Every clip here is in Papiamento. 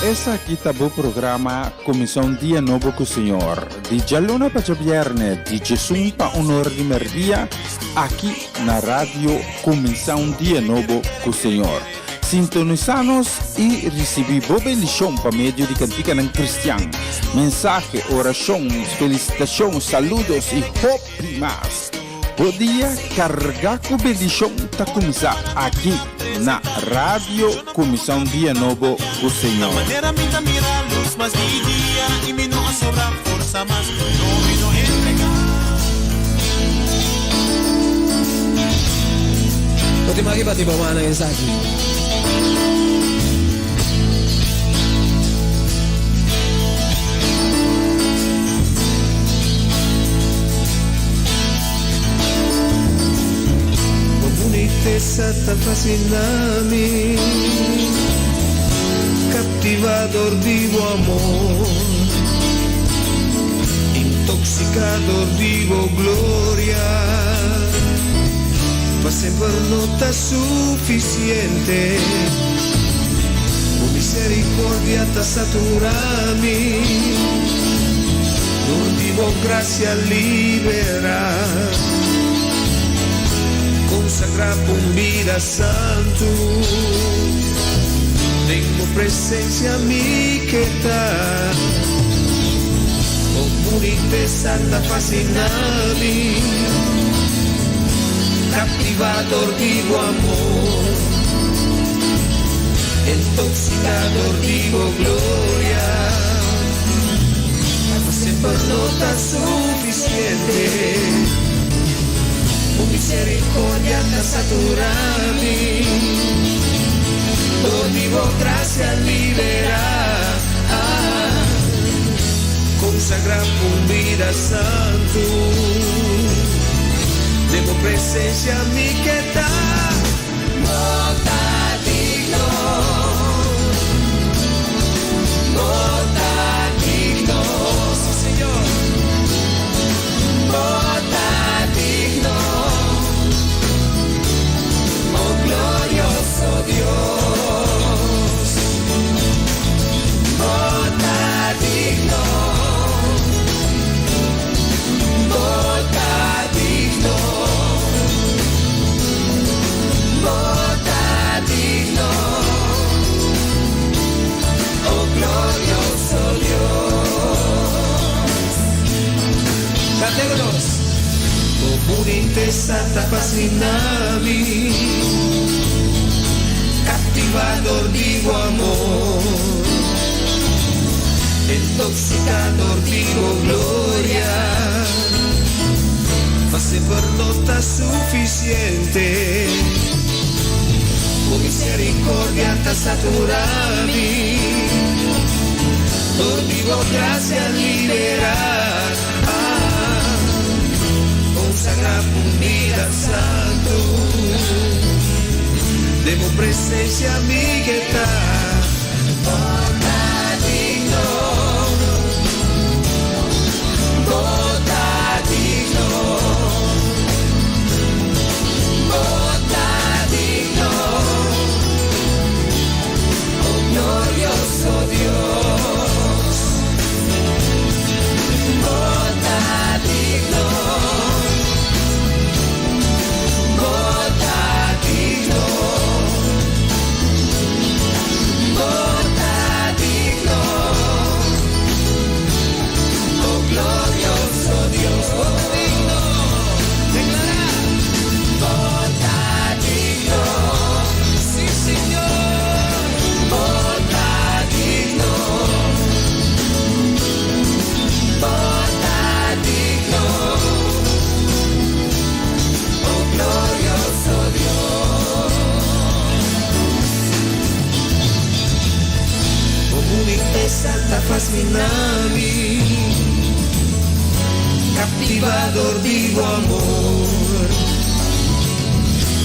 Esaki ta bo programa Kuminsá un Dia Nobo ku Señor, di djaluna pa djabièrnè di djesun pa un ora di mèrdia, aki na Radio Kuminsá un Dia Nobo ku Señor. Sintonisá nos i risibí bo bendishon pa medio di kantikanan kristian, mensahe, orashon, felisitashon, saludos i hopi mas. Bo dia kargá ku bendishon ta kuminsá aki na Radio Kuminsá un Dia Nobo ku Señor. Bo tin maki bati bo mannan esaki. Bo bunitesa ta fasina mi, Captivador di bo amor, Intoxicador di bo gloria. Pa semper no ta suficiente, Bo misericordia ta satura mi, Dor di bo gracia libera, Consagra p'un bida santu, Den bo presencia mi ke ta. Bo bunitesa ta fasina mi, Captivador di bo amor, Intoxicador di bo gloria. Pa semper no ta suficiente, Bo misericordia ta satura mi, Dor di bo gracia libera. Konsagrá pa un bida santu. Den bo presensia mi ke ta. Bo ta digno. Bo ta digno. Sí, Señor. Bo ta digno. Oh glorioso Dios. Bo ta digno. Bo ta digno. Bo ta digno. Oh glorioso Dios. Cantémonos. Bo bunitesa ta fasciná mi, Captivá dor di bo amor, Intoxicá dor di bo gloria. Ma semper no ta suficiente, Bo misericordia ta saturá mi, Dor di bo gracia liberá. Ah, consagrá pa un bida santu. Den bo presensia mi ke ta. Bo ta digno. Bo ta digno. Bo ta digno. Oh glorioso Dios. Bo ta digno. Bo ta digno. Bo ta digno. Oh glorioso Dios. Bo ta digno. Declara. Bo ta digno. Sí, Señor. Bo ta digno. Bo ta digno. Oh glorioso Dios. Bo bunitesa ta fasciná mi, Captivá dor di bo amor,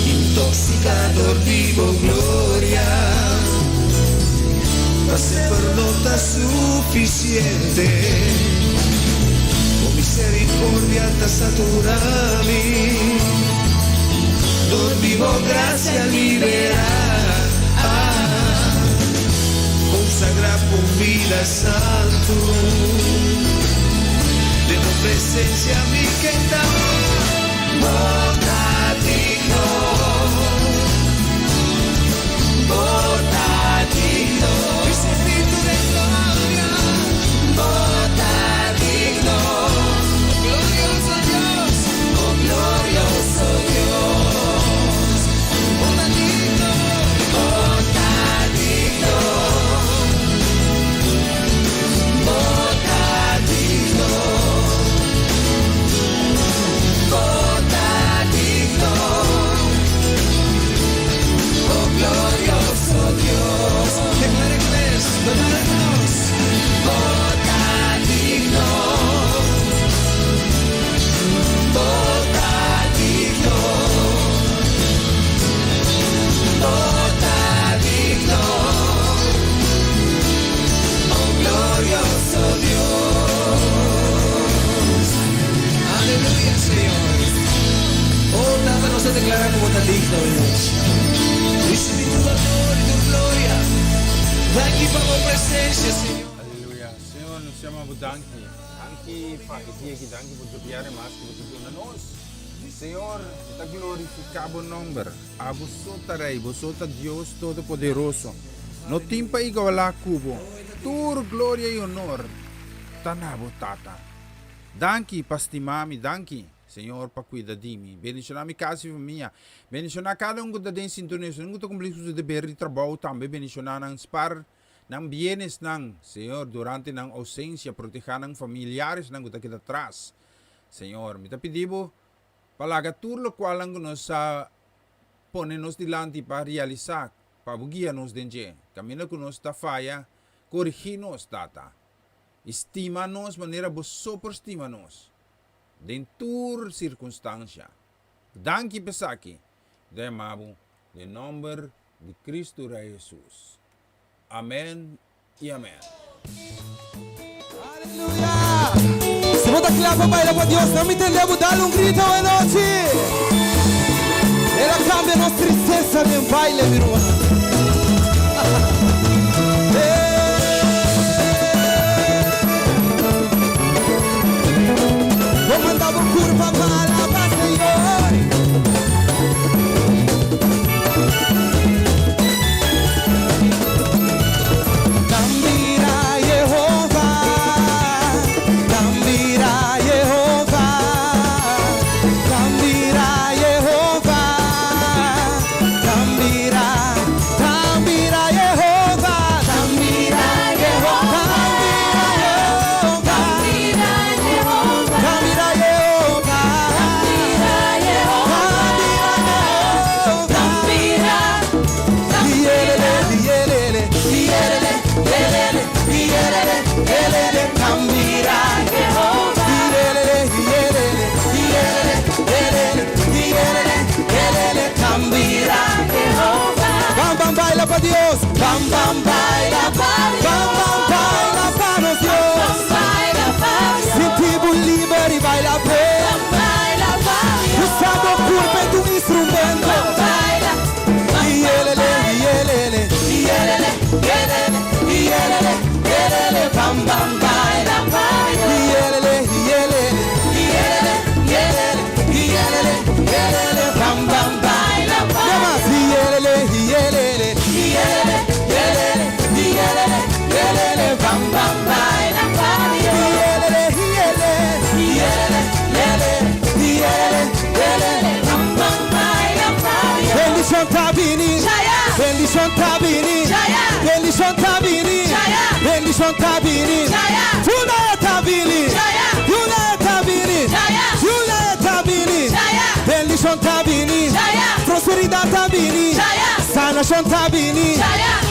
Intoxicá dor di bo gloria. Ma semper no ta suficiente, Bo misericordia ta saturá mi, Dor di bo gracia liberá. Ah, consagrá pa un bida santu. Den bo presensia mi ke ta. Bo ta digno. Bo ta digno. Espíritu de gloria. Bo ta digno. Glorioso Dios. Oh glorioso Dios. Bo ta digno. Bo ta digno. Bo ta digno. Bo ta digno. Oh glorioso Dios. Declara inglés, declarémonos. Bo ta digno. Bo ta digno. Bo ta digno. Oh glorioso Dios. Aleluya, Señor. Oh, Tata, nos ta deklará ku bo ta digno, Dios. Risibí tur honor i tur gloria. Danki pa bo presensia, Señor. Aleluya. Señor, nos yama bo danki. Danki pa e dia aki, danki pa djobiare mas ku bo ta duna nos. Señor, mi ta glorifiká bo nomber. Abo so ta Rei, bo so ta Dios Todopoderoso. No tin pa igualá ku bo. Tur gloria i honor ta na bo, Tata. Danki pa stima mi, danki, Señor, pa kuida di mi. Bendishoná mi kas i famia. Bendishoná kada un ku ta den sintonia, esun ku ta kumpli ku su deber di trabou tambe. Bendishoná nan, spar nan bienesnan, Señor, durante nan ousensia. Protehá nan familiaresnan ku ta keda tras. Señor, mi ta pidi bo pa laga tur lokualnan ku nos a pone nos dilanti pa realisá, pa bo guia nos den dje. Kaminda ku nos ta faya, korigí nos, Tata. I stima nos manera bo so por stima nos, den tur sirkunstansha. Danki pa esaki. Mi ta yama bo den nòmber di Kristu Rei Hesus. Amèn i amèn. Aleluya! Si bo ta kla pa baila pa Dios, nan mi tende bo dal un grito awe nochi. El a kambia nos tristesa den baile, mi ruman. Bo manda bo kurpa pa alaba Señor. Dan bira Yehova, dan bira Yehova, dan bira Yehova, dan bira, dan bira Yehova, dan bira Yehova, dan bira Yehova, dan bira Yehova, dan bira Yehova. Yelele, yelele, yelele, yelele, yelele, yelele, tambira. Yelele, yelele, yelele, yelele, yelele, yelele, tambira. Bam, bam, baila pa Dios. Bam, bam, baila. Bam, bam, baila pa nos Dios. Sinti bo liber y baila p'e. Usa bo curpa e tu instrumento. Yelele, yelele, yelele, yelele, yelele, yelele, bam, bam, baila. Yelele, yelele, yelele, yelele, yelele, yelele, bam, bam, baila. Demas, yelele, yelele, yelele, yelele, yelele, yelele, bam, bam, baila. Yelele, yelele, yelele, yelele, yelele, yelele, bam, bam, Bendishon ta bini. Bendishon ta bini. Bendishon ta bini. Bendishon ta bini. Tuna ta bini. Tuna ta bini. Tuna ta bini. Bendishon ta bini. Prosperidat ta bini. Sanashon ta bini.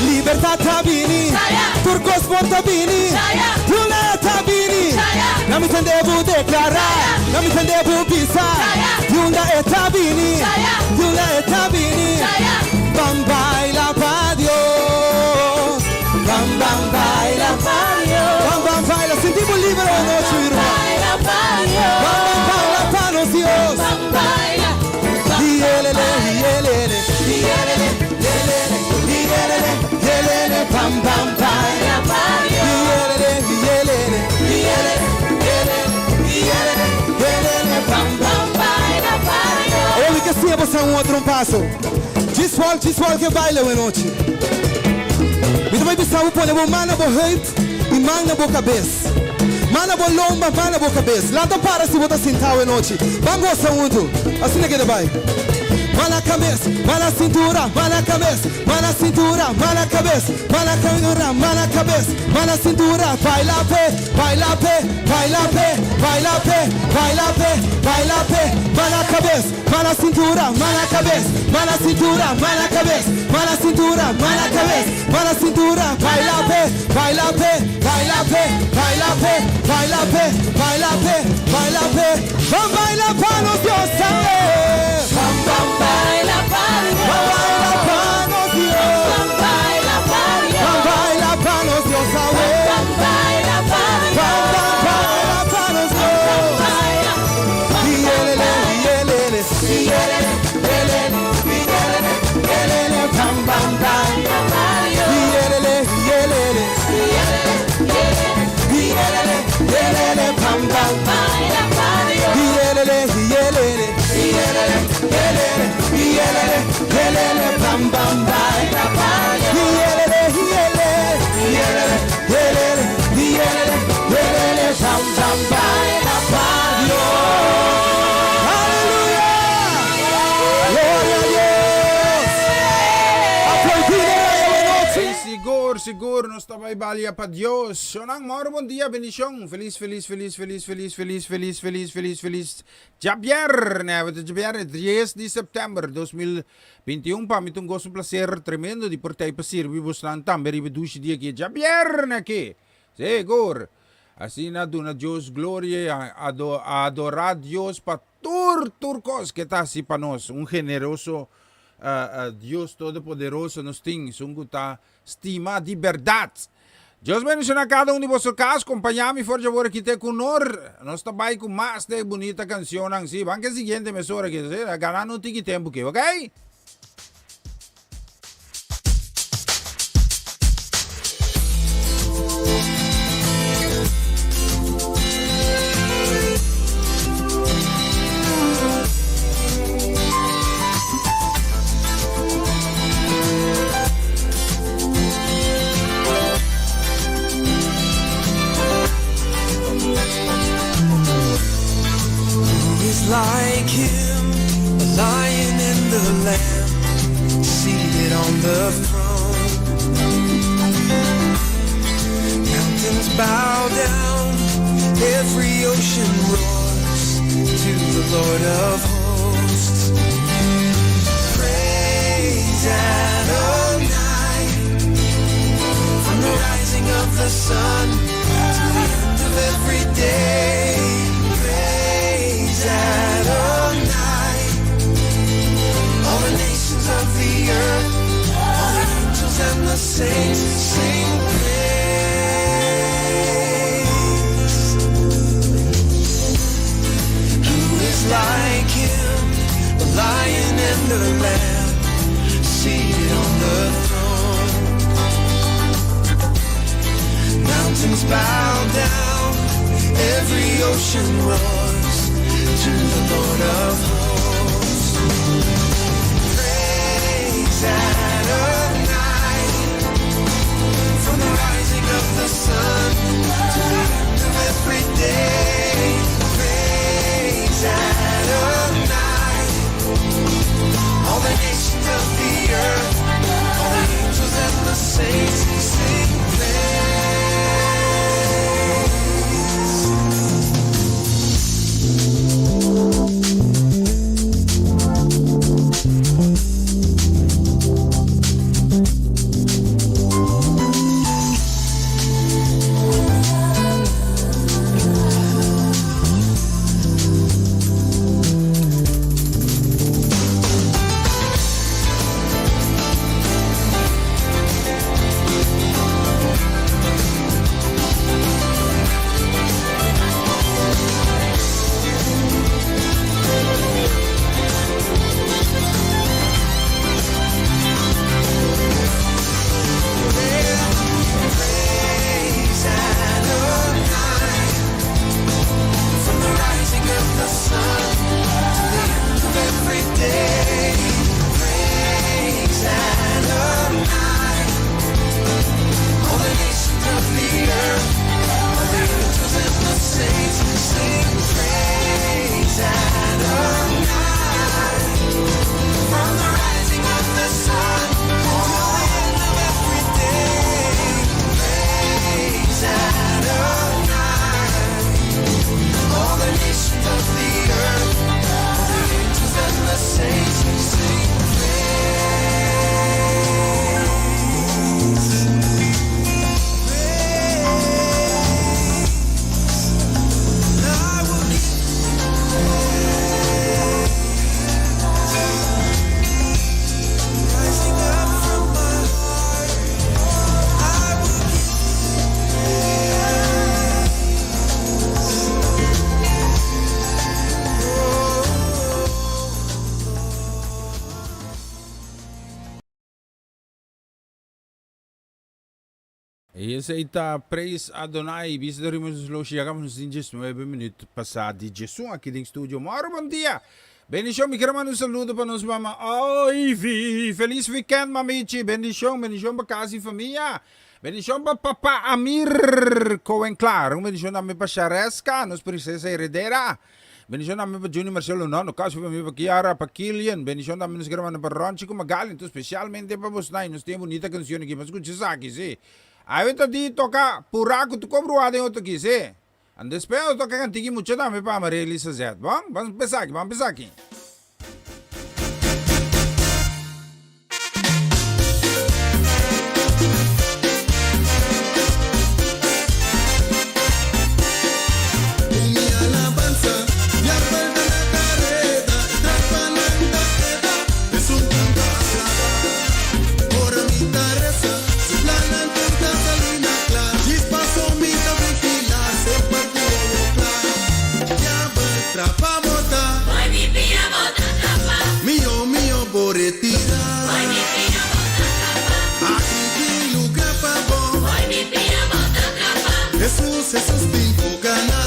Libertat ta bini. Tur kos bon ta bini. Tuna ta bini. Na mi tende bo deklará. Na mi tende bo bisa. Yunda e ta bini. Yunda e ta bini. Ban baila pa Dios. Ban ban baila. Ban ban baila. Sinti bo liber awe nochi, mi ruman. Ban ban baila pa nos Dios. Yelele, yelele, yelele, yelele, yelele, yelele, bam bam baila. Yelele, yelele, yelele, yelele, yelele, yelele, bam bam. Awor mi ke siña boso un otro un paso. Djis wòl, djis wòl ke baila awe nochi. Mi ta bai bisa bo pone bo man na bo heup i man na bo kabes. Man na bo lomba, man na bo kabes. Lanta para si bo ta sinta awe nochi. Ban gosa huntu. Asina ke ta bai. Man na kabes, man na sintura, man na kabes, man na sintura, man na kabes, man na cintura, man na kabes, man na cintura. Baila p'e, baila p'e, baila p'e, baila p'e, baila p'e, baila p'e, man na kabes, man na cintura, man na kabes, man na cintura, man na kabes, man na cintura, man na kabes, man na cintura, baila p'e, baila p'e, baila p'e, baila p'e, baila p'e, baila p'e, baila p'e. Ban baila pa nos Dios tambe. Ban ban baila pa nos Dios. Ban baila pa nos Dios awe. Ban ban baila pa nos Dios. Yelele, yelele, yelele, yelele, yelele, yelele, bam bam bam. Yelele, yelele, yelele, yelele, bam bam. Yelele, yelele, yelele, yelele, yelele, yelele, bam bam bam. Yelele, yelele, yelele, yelele, yelele, yelele, bam bam bam. Aleluya! Gloria a Dios! Aplaudí awe nochi. Ey, sigur, sigur, nos ta bai balia pa Dios. Shonnan, moro bon dia, bendicion. Feliz, feliz, feliz, feliz, feliz, feliz, feliz, feliz, feliz, feliz djabierne. Awe ta djabierne, 10 di september 2021. Pa mi ta un goso, un placer tremendo di por ta ei pa sirbi bosnan tambe riba e dushi dia aki, e djabierne aki. Sigur. Asina duna Dios gloria i adorá Dios pa tur tur kos ke ta hasi pa nos. Un generoso Dios Todopoderoso nos tin, esun ku ta stima di bèrdat. Dios bendishoná kada un di boso kas. Kompañá mi for djawor aki te ku nor. Nos ta bai ku mas de bunita kanshonnan. Sí, ban ke siguiente mesora aki. Sí, gana no tiki tempu aki, ok? Like him, a lion and the lamb, seated on the throne. Mountains bow down, every ocean roars to the Lord of hosts. Praise Adonai from the rising of the sun to the end of every day. Praise Adonai. All the nations of the earth, all the angels and the saints sing praise. Who is like him, the lion and the lamb, seated on the throne? Mountains bow down, every ocean roars to the Lord of hosts. Praise Adonai from the rising of the sun to the end of every day. Praise Adonai. All the nations of the earth, all the angels and the saints sing praise. Praise Adonai from the rising of the sun to the end of every day. Praise Adonai. All the nations of the earth, all the angels and the saints sing praise Adonai. From the rising of the sun to the end of every day. Praise Adonai. All the nations of the earth, all the angels and the saints sing praise. Praise. I will give rising up from my heart. I will give praise. Oh. I esei ta Praise Adonai. Bisa riba nos loshi ya kaba nos tin diesnuebe minuut pasa di diesun aki den studio. Moro bon dia. Bendicion mi quier manda un saludo pa nos mama Ivy. Feliz weekend mamichi. Bendicion bendicion pa casa y famia. Bendicion pa papa Amir Cohen Klaar. Un bendicion tambe pa Shareska nos princesa heredera. Bendicion tambe pa Juni Marcelo no no caso pa mi pa Kiara pa Kilian. Bendicion tambe nos quier manda pa Ronchi cu Magali. Entonces specialmente pa bosnan y nos tin e bunita cancion aki. Pa scucha esaki si. Awe ta di toca pura cu tu cobro den otro aki si. An despues nos toca cantiki mucha tambe pa Amarely Sazet. Bon, ban pesa aki, ban pesa aki. Jesus, Jesus tin ku gana.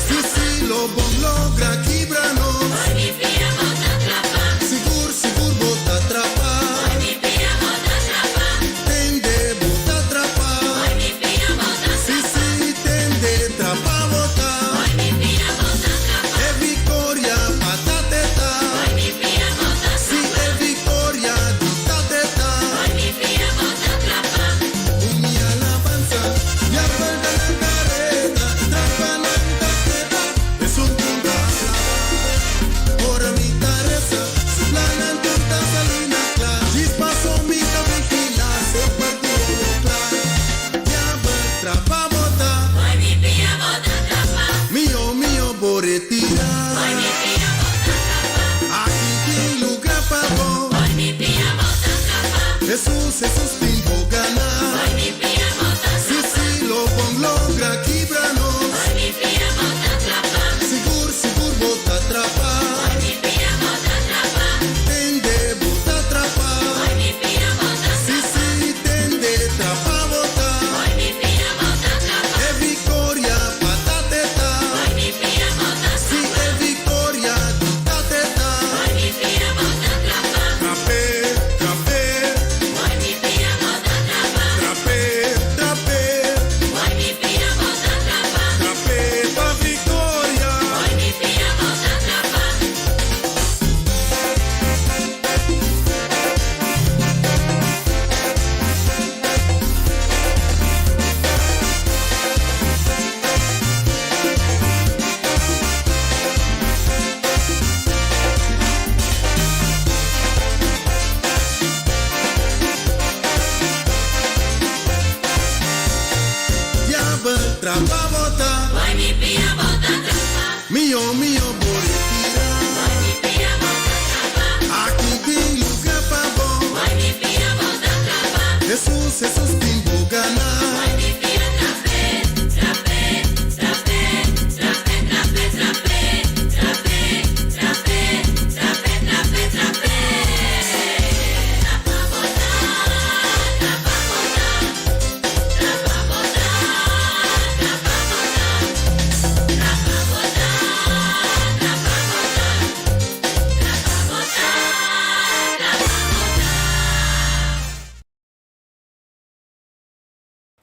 Si, si, lo bon logra kibra nos. Sigur, sigur bo ta trapa. Tende bo ta trapa. Si, si, tende trapa bo ta. E viktoria pa tate ta. Si, e viktoria di tate ta. Ku mi alabansa, diabel ta na kareda, trapa nan ta keda, esun ku ta alabá. Ora mi ta resa, su plannan tur ta sali na kla. Djis paso mi ta vigilá, semper ku ojo kla. Diabel, trapa bo ta. Mihó, mihó bo retirá. Aki tin lugá pa bo. Jesus, Jesus tin bo gana. Si, si, lo bon logra kibra nos. Sigur, sigur bo ta trapa. Tende bo ta trapa. Si, si, tende trapa bo ta. E viktoria pa tate ta. Si, e viktoria di tate ta. Trap'é, trap'é. Trap'é, trap'é. Trap'é pa viktoria. Diabel, trapa bo ta. Mihó, mihó bo retirá. Aki tin lugá pa bo. Jesus, Jesus tin bo gana.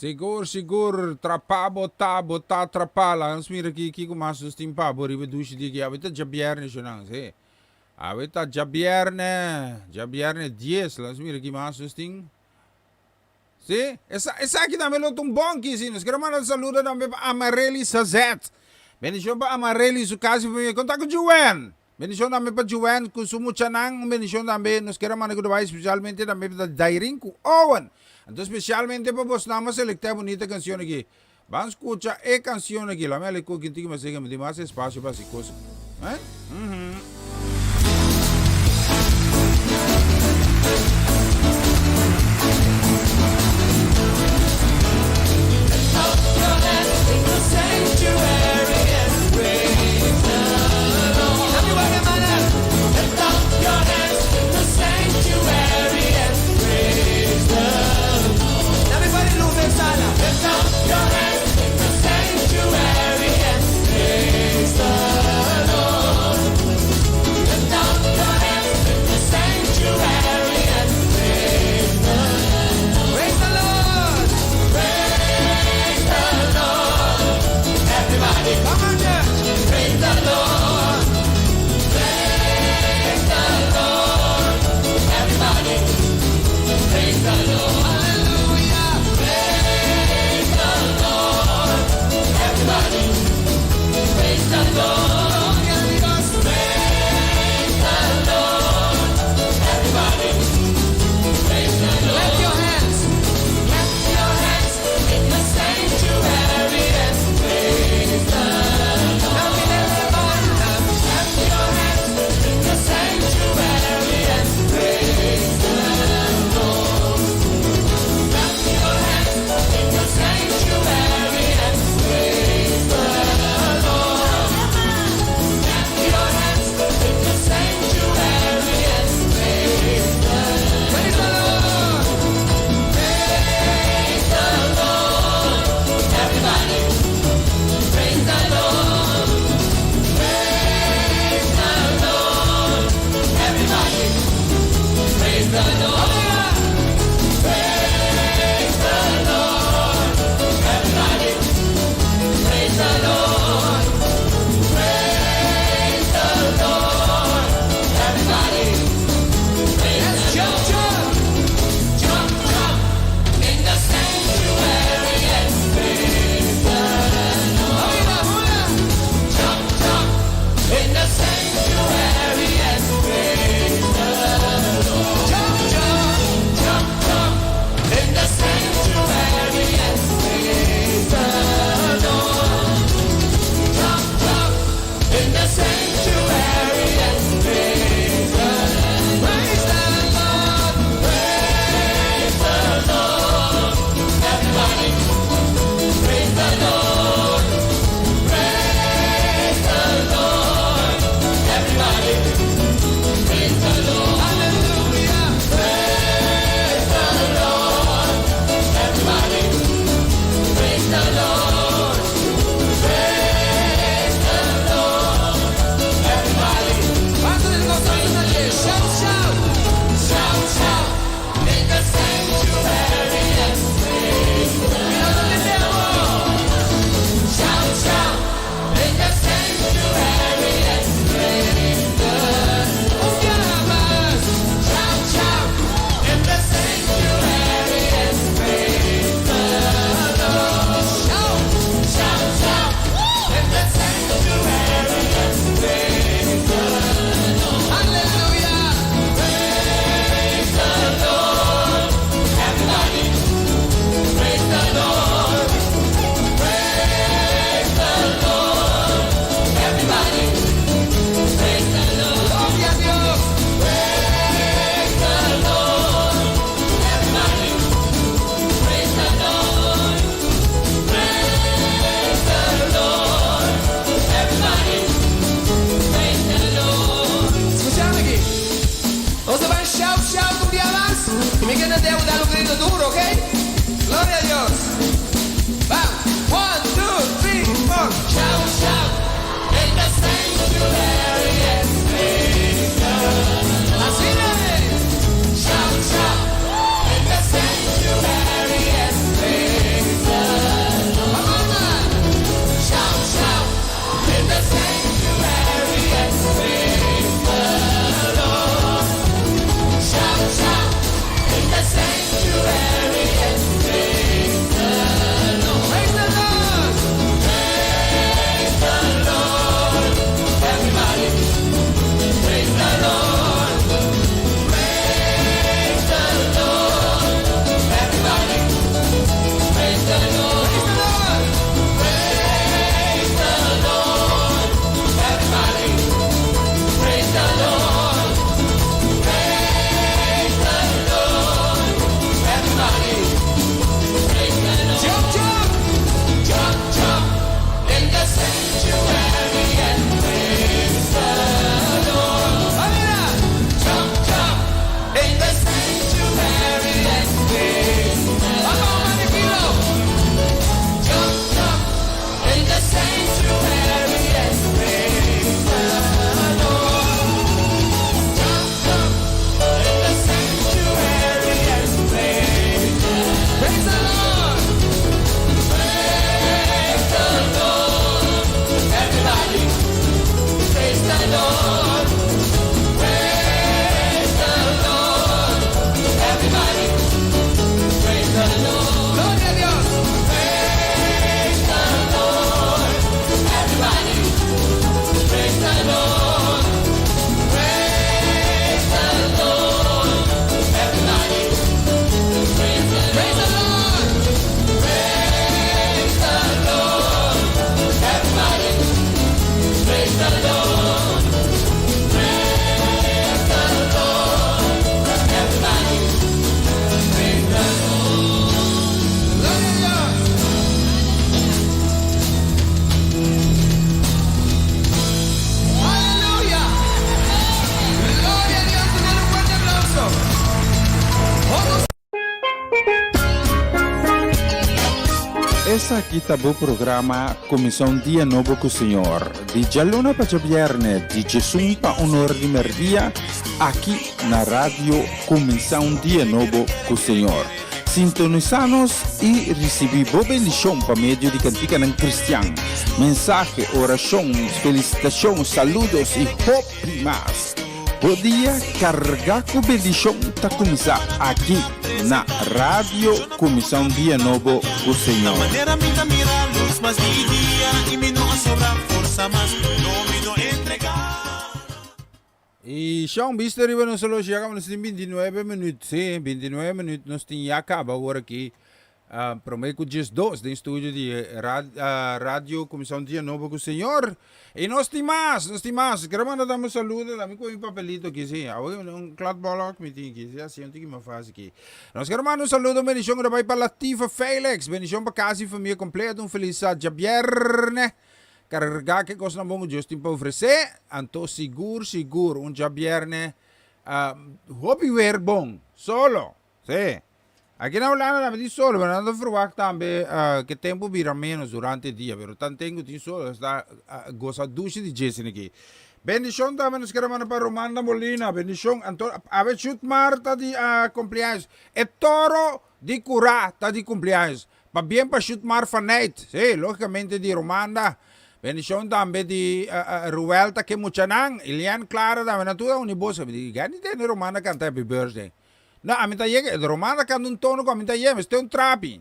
Sigur, sigur, trapa bo ta, bo ta trapa. Laga nos mira aki kiko mas nos tin pa bo riba dushi di aki. Awe ta djabierne shonans, he. Awe ta djabierne, djabierne dies. Laga nos mira ki mas nos tin. Si, esa, esaki tambe lo ta un bon ki, si. Nos kere manda saludo tambe pa Amareli Sazet. Bendishon pa Amareli, su kas i familia. Konta ku Joanne. Bendishon tambe pa Joanne ku su muchanan. Un bendishon tambe nos kere manda ku ta bai spesialmente tambe pa Dairin ku Owen. Anto spesialmente pa bosnan a selektá e bunita kanshon aki. Ban skucha e kanshon aki. Lame ale ku kinti ki masega mi tin mas espasio pa hasi kos aki. Eh? Esaki ta bo programa Kuminsá un Dia Nobo ku Señor, di djaluna pa djabièrnè di djesun pa un or di mèrdia, aki na Radio Kuminsá un Dia Nobo ku Señor. Sintonisá nos i risibí bo bendishon pa medio di kantikanan kristian, mensahe, orashon, felisitashon, saludos i hopi mas. Bo dia kargá ku bendishon ta kuminsá aki na Radio Kuminsá un Dia Nobo ku Señor. I shon bista riba nos oloshi ya kaba nos tin bintinuebe minüt, sí, bintinuebe minüt nos tin ya kaba awor aki. Prome ku 12 den studio di Radio Kuminsá un Dia Nobo ku Señor. I nos tin mas, nos tin mas. Kere manda dame un saludo, dame ku un papelito aki, sí. Awe un kladbol mi tin aki, sí, así un tiki mas fácil aki. Nos kere manda un saludo, un bendishon ku ta bai pa Latifa Felix. Bendishon pa kas i famia kompleto. Un felis djabièrnè. Kargá ke kosnan bon ku Dios tin pa ofresé. Anto sigur, sigur un djabièrnè hopi wer bon. Solo, sí. Aki na Hulanda tambe tin sol, pero nan ta verwagt tambe ke tempu bira menos durante e dia, pero tanten ku tin sol nos ta gosa dushi di dje esaki aki. Bendishon tambe nos kere manda pa Romanda Molina, bendishon anto awe Chutmar ta di cumpleaños, e toro di kura ta di cumpleaños, pabien pa Chutmar Faneyt, si, logicamente di Romanda, bendishon tambe di Ruel ta ke muchanan, Ilian Clara tambe, nan tur a uni boso, mi di gani tende Romanda kanta happy birthday. No, ami ta yega, e Román ta kanta un tono ku ami ta yega, mester un trapi.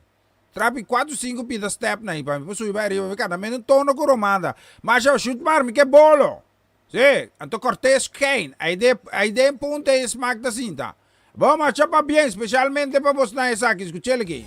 Trapi kuatro sinku pida step na pa mi por subi bai ariba, mi kanta menos un tono ku Román ta. Masha, shoot maar, mi ke bolo. Sí, anto Cortés Schijn, ai de, ai den punta e smak ta sinta. Bon, masha pabien, specialmente pa bosnan esaki, skuch'el aki.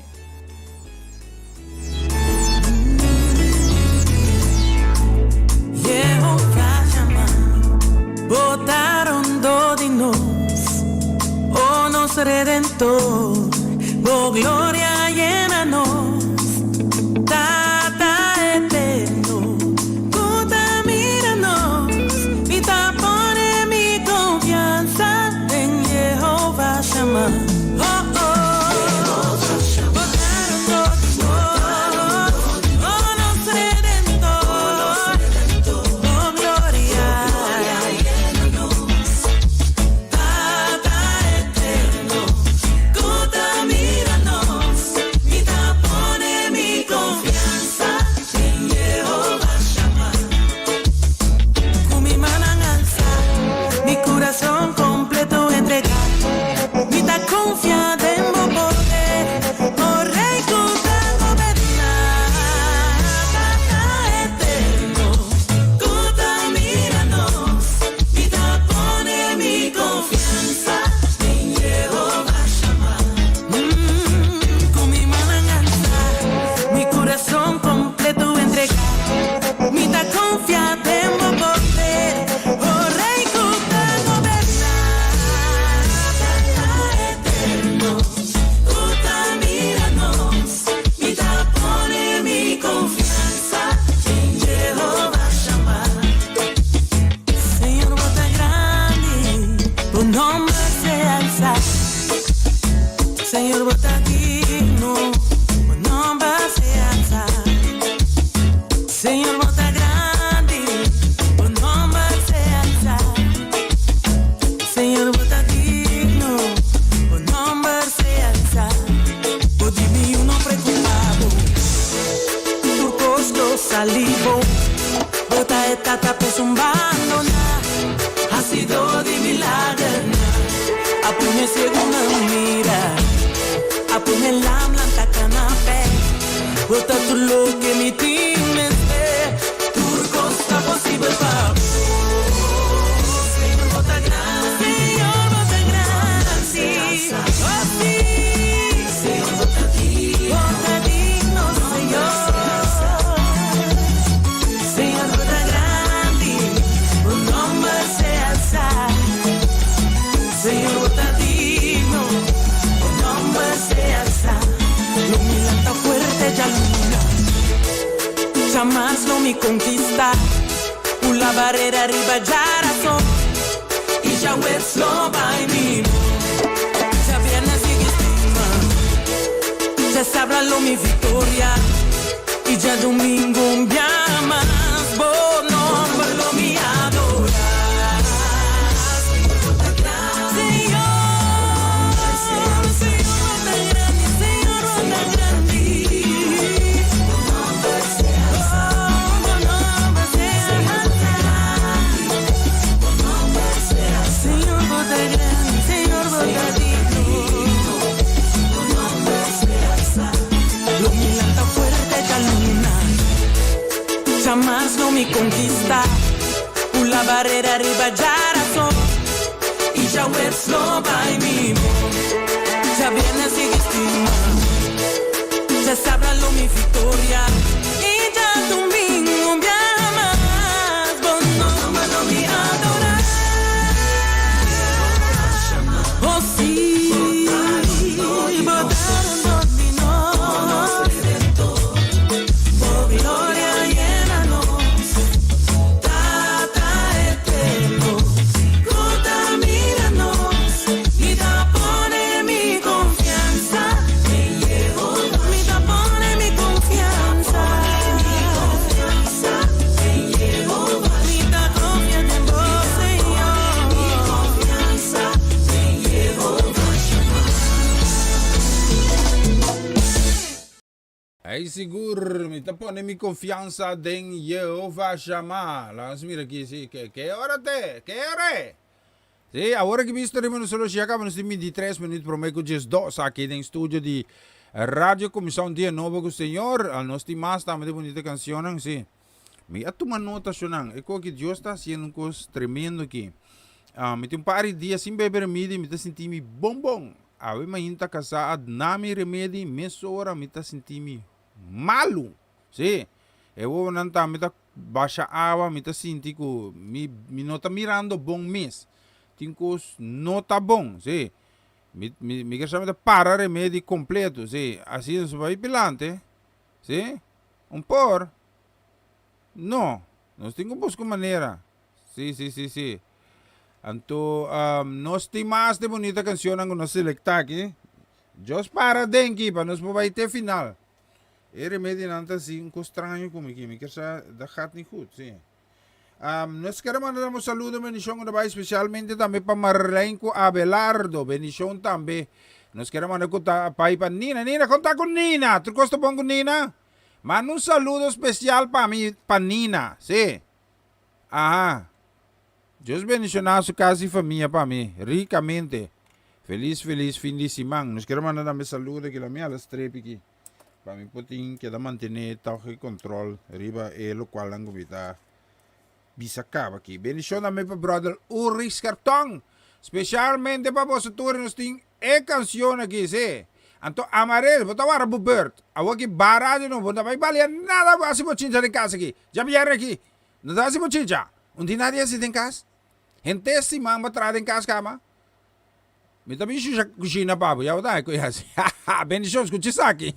Djadumingu un bia mas bo nomber lo mi adorá. Señor, Señor bo ta grandi, Señor bo ta grandi. Oh, bo nomber sea alzá. Señor bo ta grandi, Señor bo ta digno. Lo mi lanta fuerte djaluna, Djamars lo mi konkistá. Pula barera riba djarason i djaweps lo bai mihó. Djabièrnè sigui stima, djasabra lo mi viktoria i djadumingu un biaha mas bo nomber lo mi adorá. Oh sí, bo ta rondó di nos, bo gloria yena nos, Tata eterno, ku ta mira nos, mi ta pone mi konfiansa den Jehová, mi ta pone mi konfiansa, mi ta konfia den bo, Señor. Ei sigur, mi ta pone mi konfiansa den Yehova Shama. Laga nos mira aki, si, ke, ke ora te? Ke ora e? Si, awor aki bisto riba nos reloj ya kaba nos tin 23 minuut prome ku 12 aki den studio di Radio Kuminsá un Dia Nobo ku Señor. Nos tin mas tambe di bunita kansionnan, si. Mi a tuma nota shonnan, e koki Dios ta hasiendo un kos tremendo aki. Ah, mi tin un par di dia sin bebe remedi, mi ta sinti mi bon bon. Awe mainta kasá a dna mi remedi, mesora mi ta sinti mi malu. Sí, e wowonan tambe ta basha awa, mi ta sinti ku mi mi no ta mirando bon mes. Tin kos no ta bon, sí. Mi mi mi kier sa mi ta para remedi kompleto, sí. Asina su bai pilante, sí. Un por? No. Nos tin ku buska un manera. Sí, sí, sí, sí. Anto, nos tin mas di bunita kanshonnan ku nos selektá aki. Dios para den ki pa nos por bai te final. E remedinan ta así un kos straño ku mi ki. Mi kier sa, dat gaat niet goed, sí. Nos kere manda nan un saludo, bendishon ku ta bai spesialmente tambe pa Marlene ku Abelardo. Bendishon tambe. Nos kere manda ku ta pai pa Nina. Nina, kon ta ku Nina? Tur kos ta bon ku Nina? Manda un saludo spesial pa mi, pa Nina. Sí. Aha. Dios bendishoná su kas i famia pa mi, rikamente. Felis, felis fin di siman. Nos kere manda tambe saludo ki la mi ala strepi ki. Pa mi por tin keda mantené tòg e kòntròl riba e lokualnan ku mi ta bisa kaba aki. Bendishon tambe pa bròder Ulrich Scherton. Spesialmente pa boso tur nos tin e kanshon aki, sí. Anto Amarel, bo ta wara bo bùrt. Awor ki ba radio no, bo no ta bai balia nada bo hasi bochincha den kas aki. Djabièrnè aki, no ta hasi bochincha. Un tin nadie hasi den kas. Henter siman bo traha den kas kaba. Mi ta bin shusha kushina pa bo, ya bo ta ku yasi. Bendishon, skucha esaki.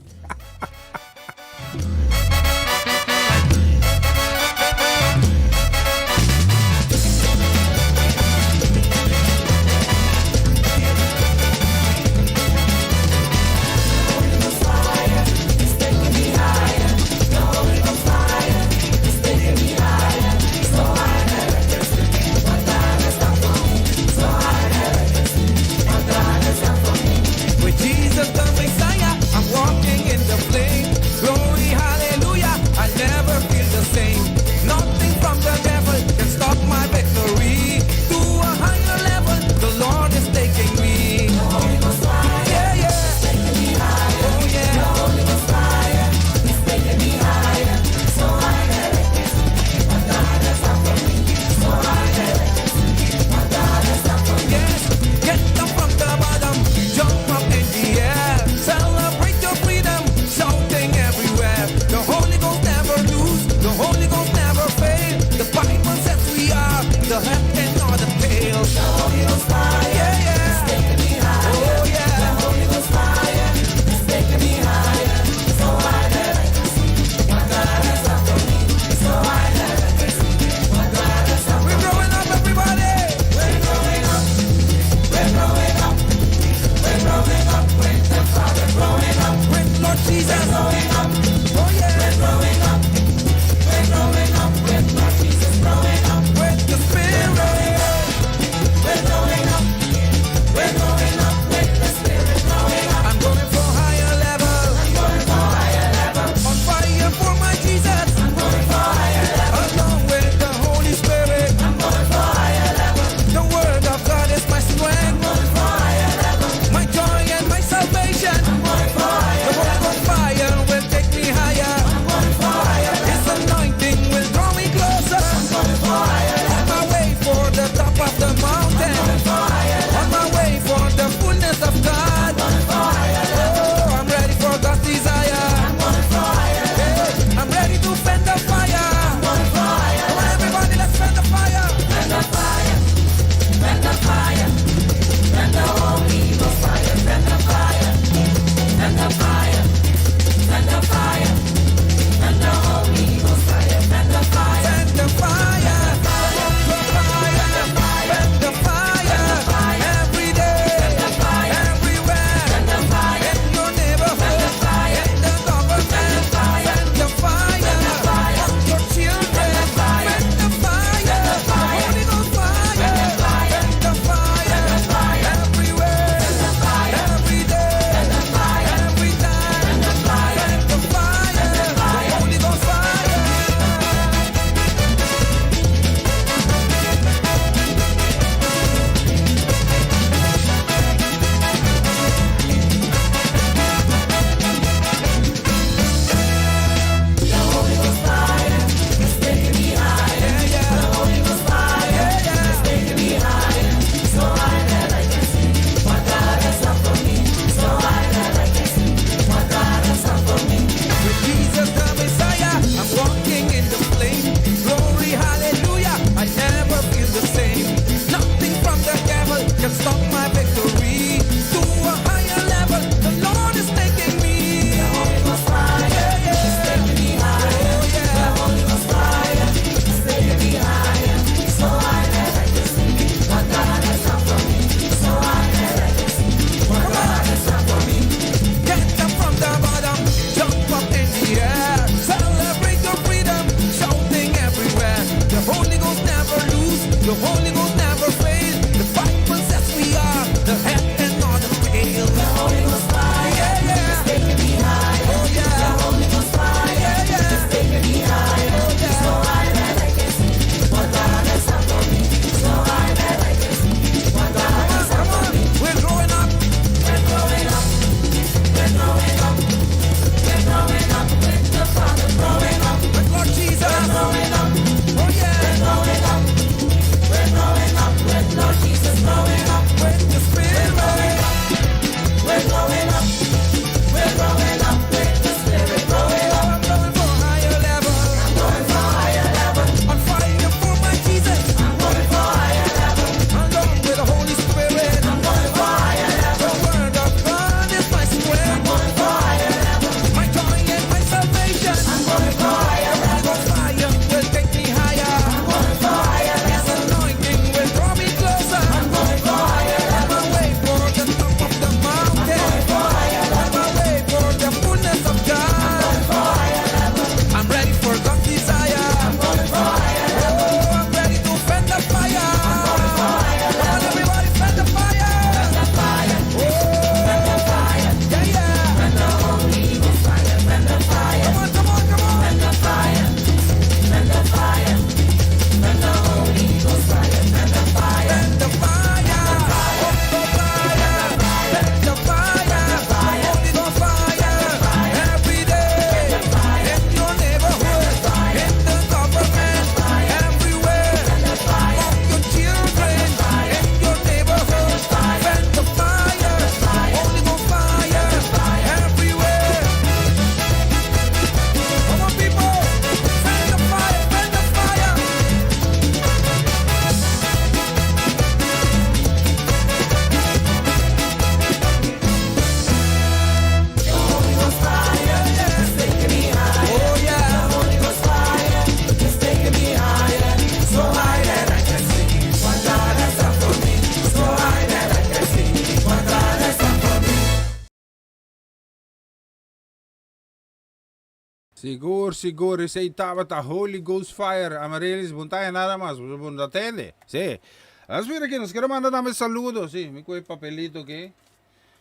Sigur, sigur, esei tabata Holy Ghost Fire, Amaryllis, bon ta nada mas, bo bon ta tende. Sí. Las mira aki, nos quiere manda tambe saludo, sí, mi coge papelito aki.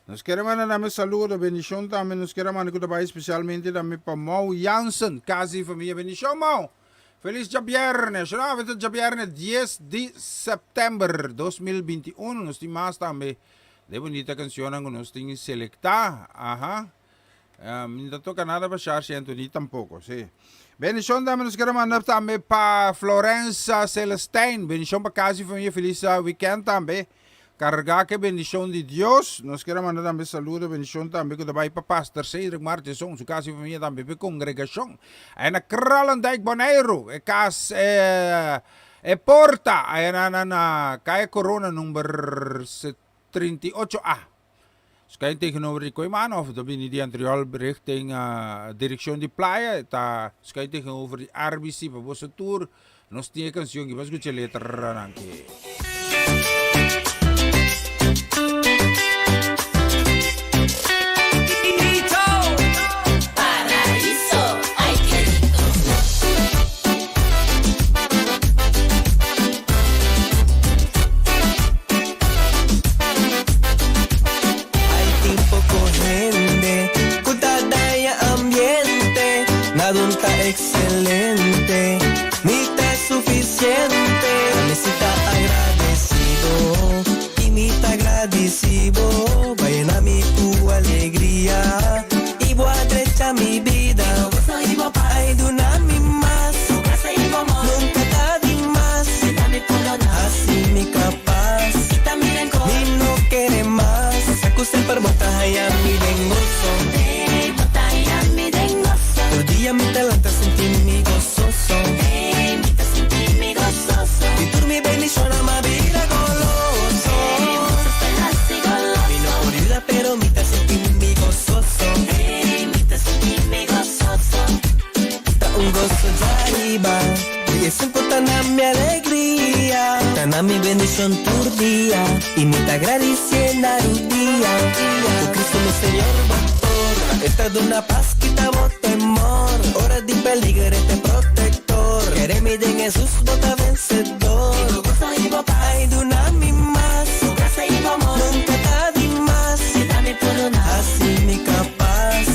Nos quiere manda tambe saludo, bendicion tambe, nos quiere manda cu ta bay especialmente tambe pa Mau Jansen, casa y familia. Bendicion, Mau! Feliz djabierne! Shona, awe ta djabierne 10 di september 2021. Nos tin mas tambe de bunita cancionnan cu nos tin selecta. Aha. Mi no ta toca nada pa Shashi Anthony tampoco, sí. Bendicion tambe nos quiere manda tambe pa Florenza Celestijn. Bendicion pa casa y familia. Feliz weekend tambe. Carga ke bendicion di Dios. Nos quiere manda tambe saludo, bendicion tambe cu ta bay pa Pastor Cedric Martinson, su casa y familia tambe pa e congregacion. Aya na Kralendijk, Boneiru. E cas, e, e porta, aya na, na, na Calle Corona number 38 A. Schuin tegenover di Kooiman of ta bini di Antriol richting direccion di playa ta schuin tegenover di RBC pa boso tur nos tin e cancion ki bo scucha letranan ki. Paraíso, ay ke rico. Ay tin poko hende ku ta daña ambiente Nadun ta excelente, ni ta suficiente Mi si ta agradecido y mi ta gradicibo Bo a yena mi ku alegria y bo a drecha mi bida Ay duna mi mas, nunca ta di mas Haci mi capaz. Mi no kere mas. Sa ku semper bo ta haya mi den goso. Tur dia mi ta lanta sinti mi gososo. Di tur mi bendishonnan m'a bira goloso. Mi no por yuda pero mi ta sinti mi gososo. Ta un goso djariba. I esun ku ta na mi alegria. Ta na mi bendishon tur dia. I mi ta gradisié na rudia. Ku Kristu mi Señor bo por. E ta duna pas kita bo temor. Ora di peliger e ta protektor. Kere mi den Hesus bo ta vensedor. Ai duna mi mas. Nunka ta di mas. Hasi mi kapas.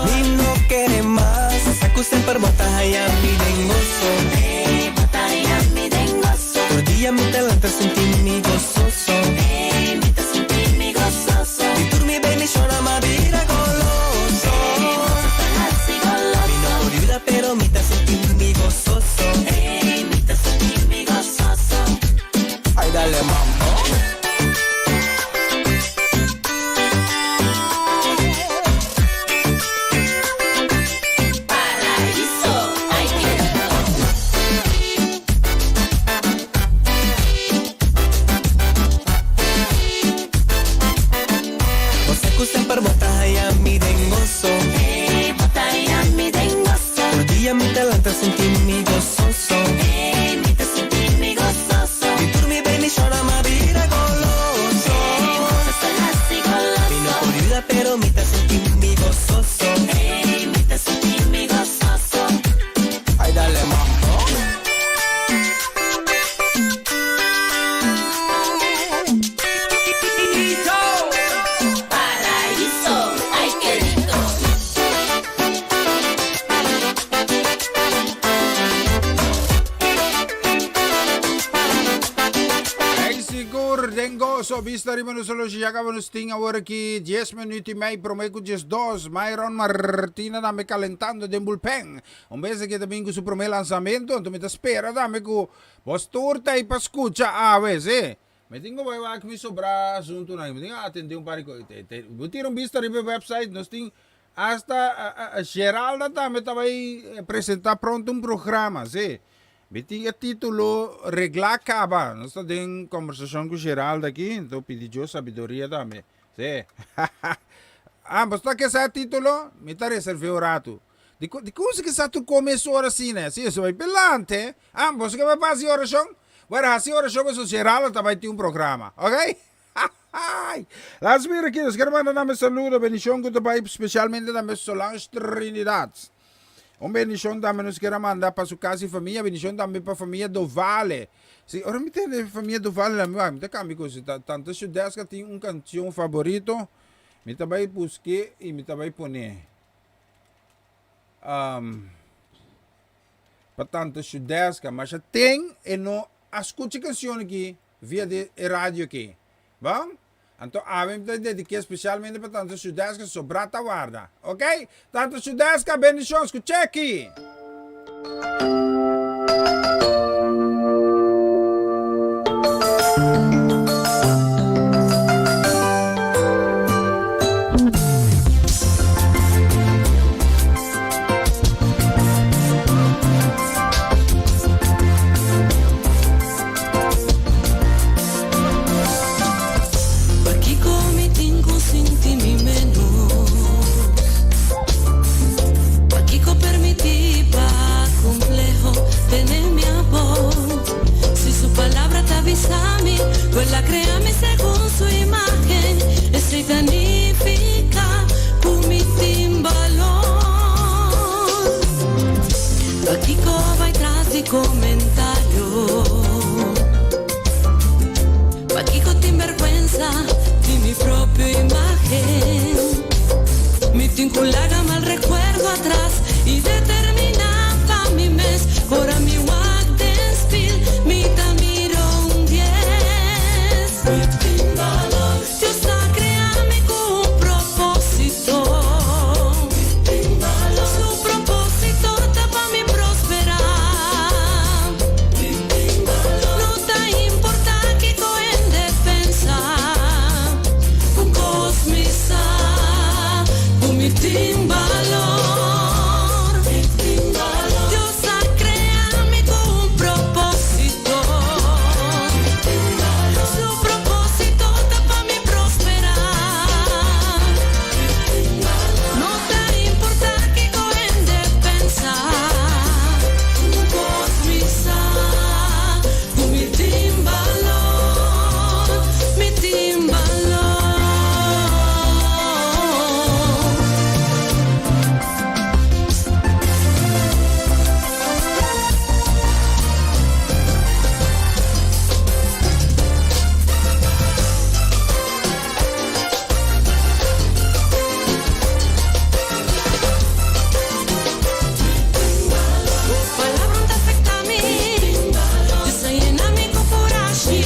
Mi no kere mas. Sa ku semper bo ta haya mi den goso. Tur dia mi ta lanta sinti mi gososo. Di tur mi bendishonnan m'a bira goloso. Mi no por yuda pero mi ta sinti mi gososo. Ay dale mambo. Paraíso, ay ke rico. Bo sa ku semper bo ta haya mi den goso. Ey, bo ta haya mi den goso. Tur dia mi ta lanta sinti mi gososo. Ey, mi ta sinti mi gososo. Di tur mi bendishonnan m'a bira goloso. Ey, bo ta hasi goloso. Mi no por yuda pero mi ta sinti mi gososo. Ey, mi ta sinti mi gososo. Ay dale mambo. Paraíso, ay ke rico. Hey sigur den goso bista riba nos oloshi ya caba nos tin awor aki 10 minuut y mei prome cu 12 Myron Martina tambe calentando den bullpen un bes aki ta bin cu su prome lanzamento anto mi ta spera tambe cu bos tur ta ahí pa scucha awe si mi tin cu bay wak mi sobra asuntonan mi tin cu atende un par di cos bo tira un bista riba e website nos tin Hasta Geralda tambe ta bai presenta pronto un programa, si. Mi tin e titulo reglá kaba. Nos ta den kombersashon ku Geralda aki, anto pidi Dios sabiduria tambe. Si. Ah, bo ta ke sa e titulo? Mi ta reserv'é un ratu. Di ku di kon si ke sa tur kome es ora asina? Si, eso bai pelante. Ah, boso ke bai pa hasi orashon? Bueno, hasi orashon pasobra Geralda ta bai tin un programa, ok? Ay! Laat mira aquí, nos quiero mandar también saludo, bendición ku ta bai especialmente tambe Solange Trinidad. Un bendishon tambe nos kier a manda pa su kas i famia, bendishon tambe pa famia Dovale. Si, ora mi tende famia Dovale na mi wak, mi ta kambia ku si tanta Shudeska tin un kanshon favorito, mi ta bai busk'é i mi ta bai pon'é. Um, pa tanta Shudeska, masha ten e no a skucha e kanshon aki via di e radio aki. Bon? Anto awe mi ta dediké spesialmente pa Tante Shudeska sobrá ta warda. Ok? Tante Shudeska, bendishon, skuch'é aki! Pakiko mi tin ku sinti mi menos? Pakiko permití pa kompleho tene mi abou? Si su palabra ta bisa mi ku el a krea mi segun su imágen, esei ta nifiká ku mi tin balor. Pakiko bai tras di komentario? Pakiko tin bergwensa di mi propio imagen? Mi tin ku laga mal rekuerdo atras i determiná pa mi mes. Ora mi wak den spil mi ta mira un dies. Mi tin balor. Dios a krea mi ku un propósito. Mi tin balor. Su propósito ta pa mi prosperá. No ta importá kiko hende pensa, un kos mi sa, ku mi tin balor. Dios a krea mi ku un propósito. Su propósito ta pa mi prosperá. No ta importá kiko hende pensa. Un kos mi sa, ku mi tin balor, mi tin balor. Palabra ta afecta mi, Dios a yena mi cu curashi.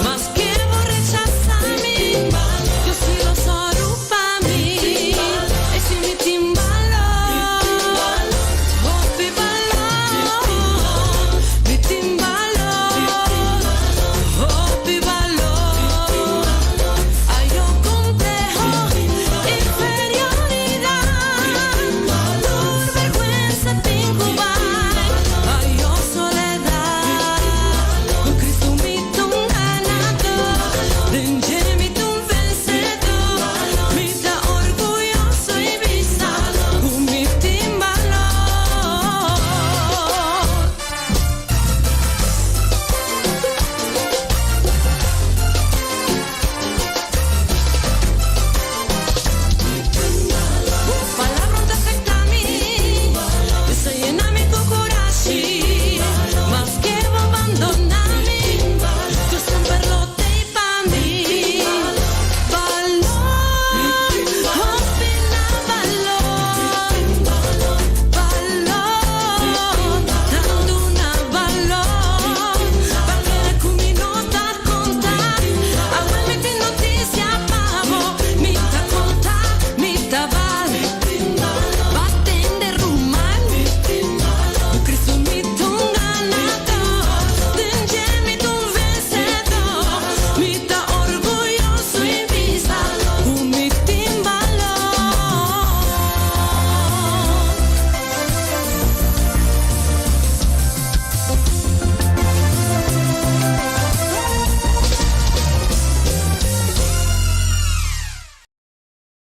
Maske bo rechasa mi, Dios si lo soru pa mi. Ey si mi tin balor, hopi balor. Mi tin balor, hopi balor. Ayo compleho, inferioridad. Tur vergüenza tin cu bai. Ayo soledad. Cu Cristo mi ta un ganador. Den dje mi ta un vencedor. Mi ta orguyoso y bisa cu mi tin balor. Bo palabra ta afecta mi, Dios a yena mi cu curashi. Maske bo abandona mi, Dios semper lo t'ey pa mi. Balor, hopi na balor. Balor, tantu na balor. Pa kere cu mi no ta conta, awel mi tin noticia pa bo. Mi ta conta, mi ta bal. Ba tende ruman, cu Cristo mi ta un ganador. Den dje mi ta un vencedor. Mi ta orguyoso y bisa cu mi tin balor.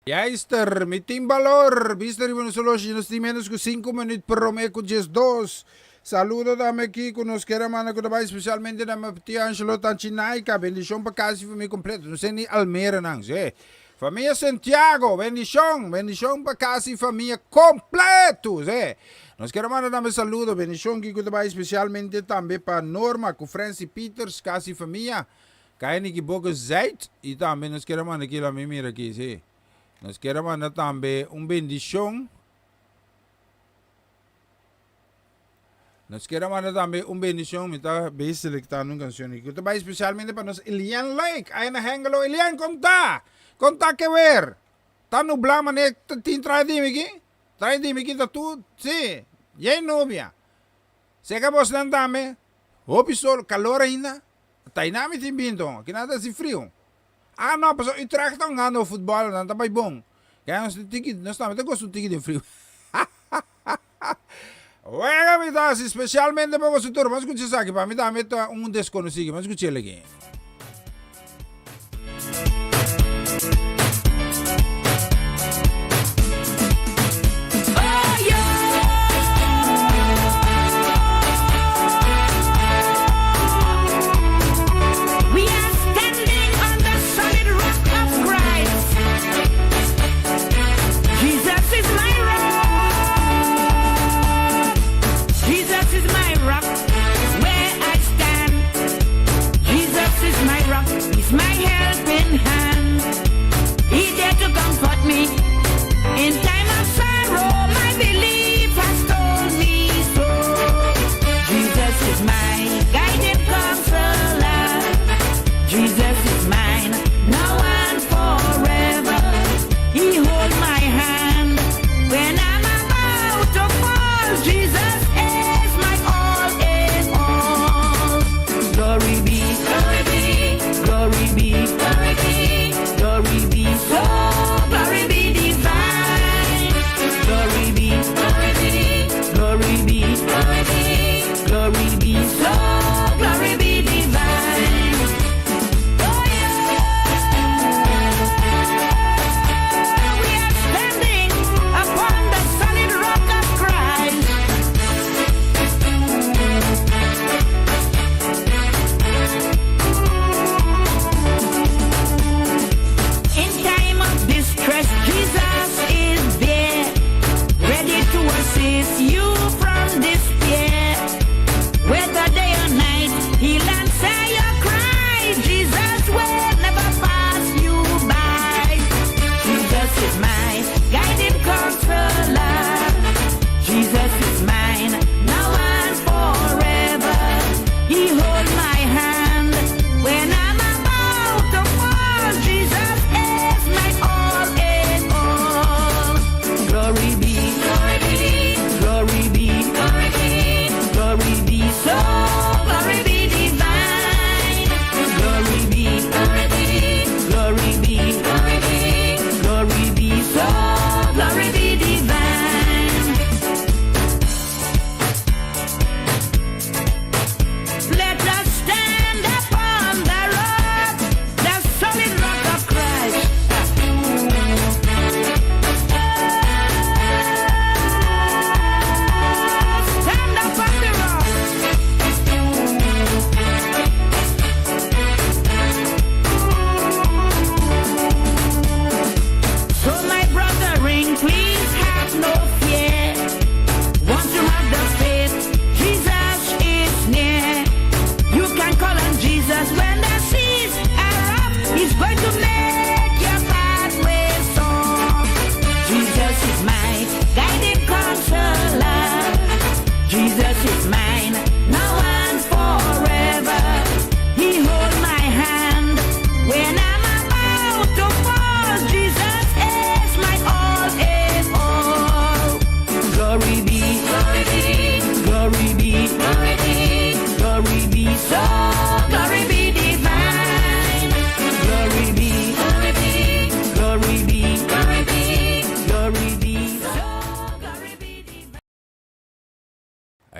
Juister, mi tin balor! Bista riba nos oloshi, nos tin menos ku sinku minüt promé ku diesdos. Saludo dame aki ku nos kere manda ku ta bai spesialmente na mi tio Angelo Tanchi Naika. Bendishon pa kas i famia kompleto. No sé ni Almera nan, sí. Famia Santiago, bendishon, bendishon pa kasi famia kompleto, sí. Nos kier a manda tambe saludo, bendishon ki ku ta bai spesialmente tambe pa Norma ku Francy Peters, kasi famia. Kaini ki boko Zuid i tambe nos kier a manda ki lami mira aki, sí. Nos kier a manda tambe un bendishon. Nos kier a manda tambe un bendishon, mi ta bay selektando un kanshon aki ku ta bai spesialmente pa nos Elian Lake, aya na Hengelo. Elian, kon ta? Kon ta ke wer? Ta nublá manera tin trae di mi aki? Trae di mi aki ta tur, sí, yei nubia. Seka bosnan tambe, hopi sol, kalor ainda. Ta mi tin binto, aki nan ta hasi friu. Ah no, pasobra Utrecht ta hungando futbòl, nan ta bai bon. Kaya nos tin tiki, nos tambe ta gosta un tiki den friu. Wega mi ta hasi spesialmente pa boso tur. Bo a skucha esaki? Pa mi tambe ta un deskonosí. Bo a skucha el aki?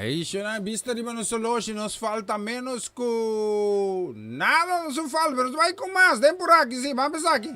Eishonan bista riba nos oloshi nos falta menos ku nada nos un falta pero nos bai ku mas den por aki si ban bisa aki.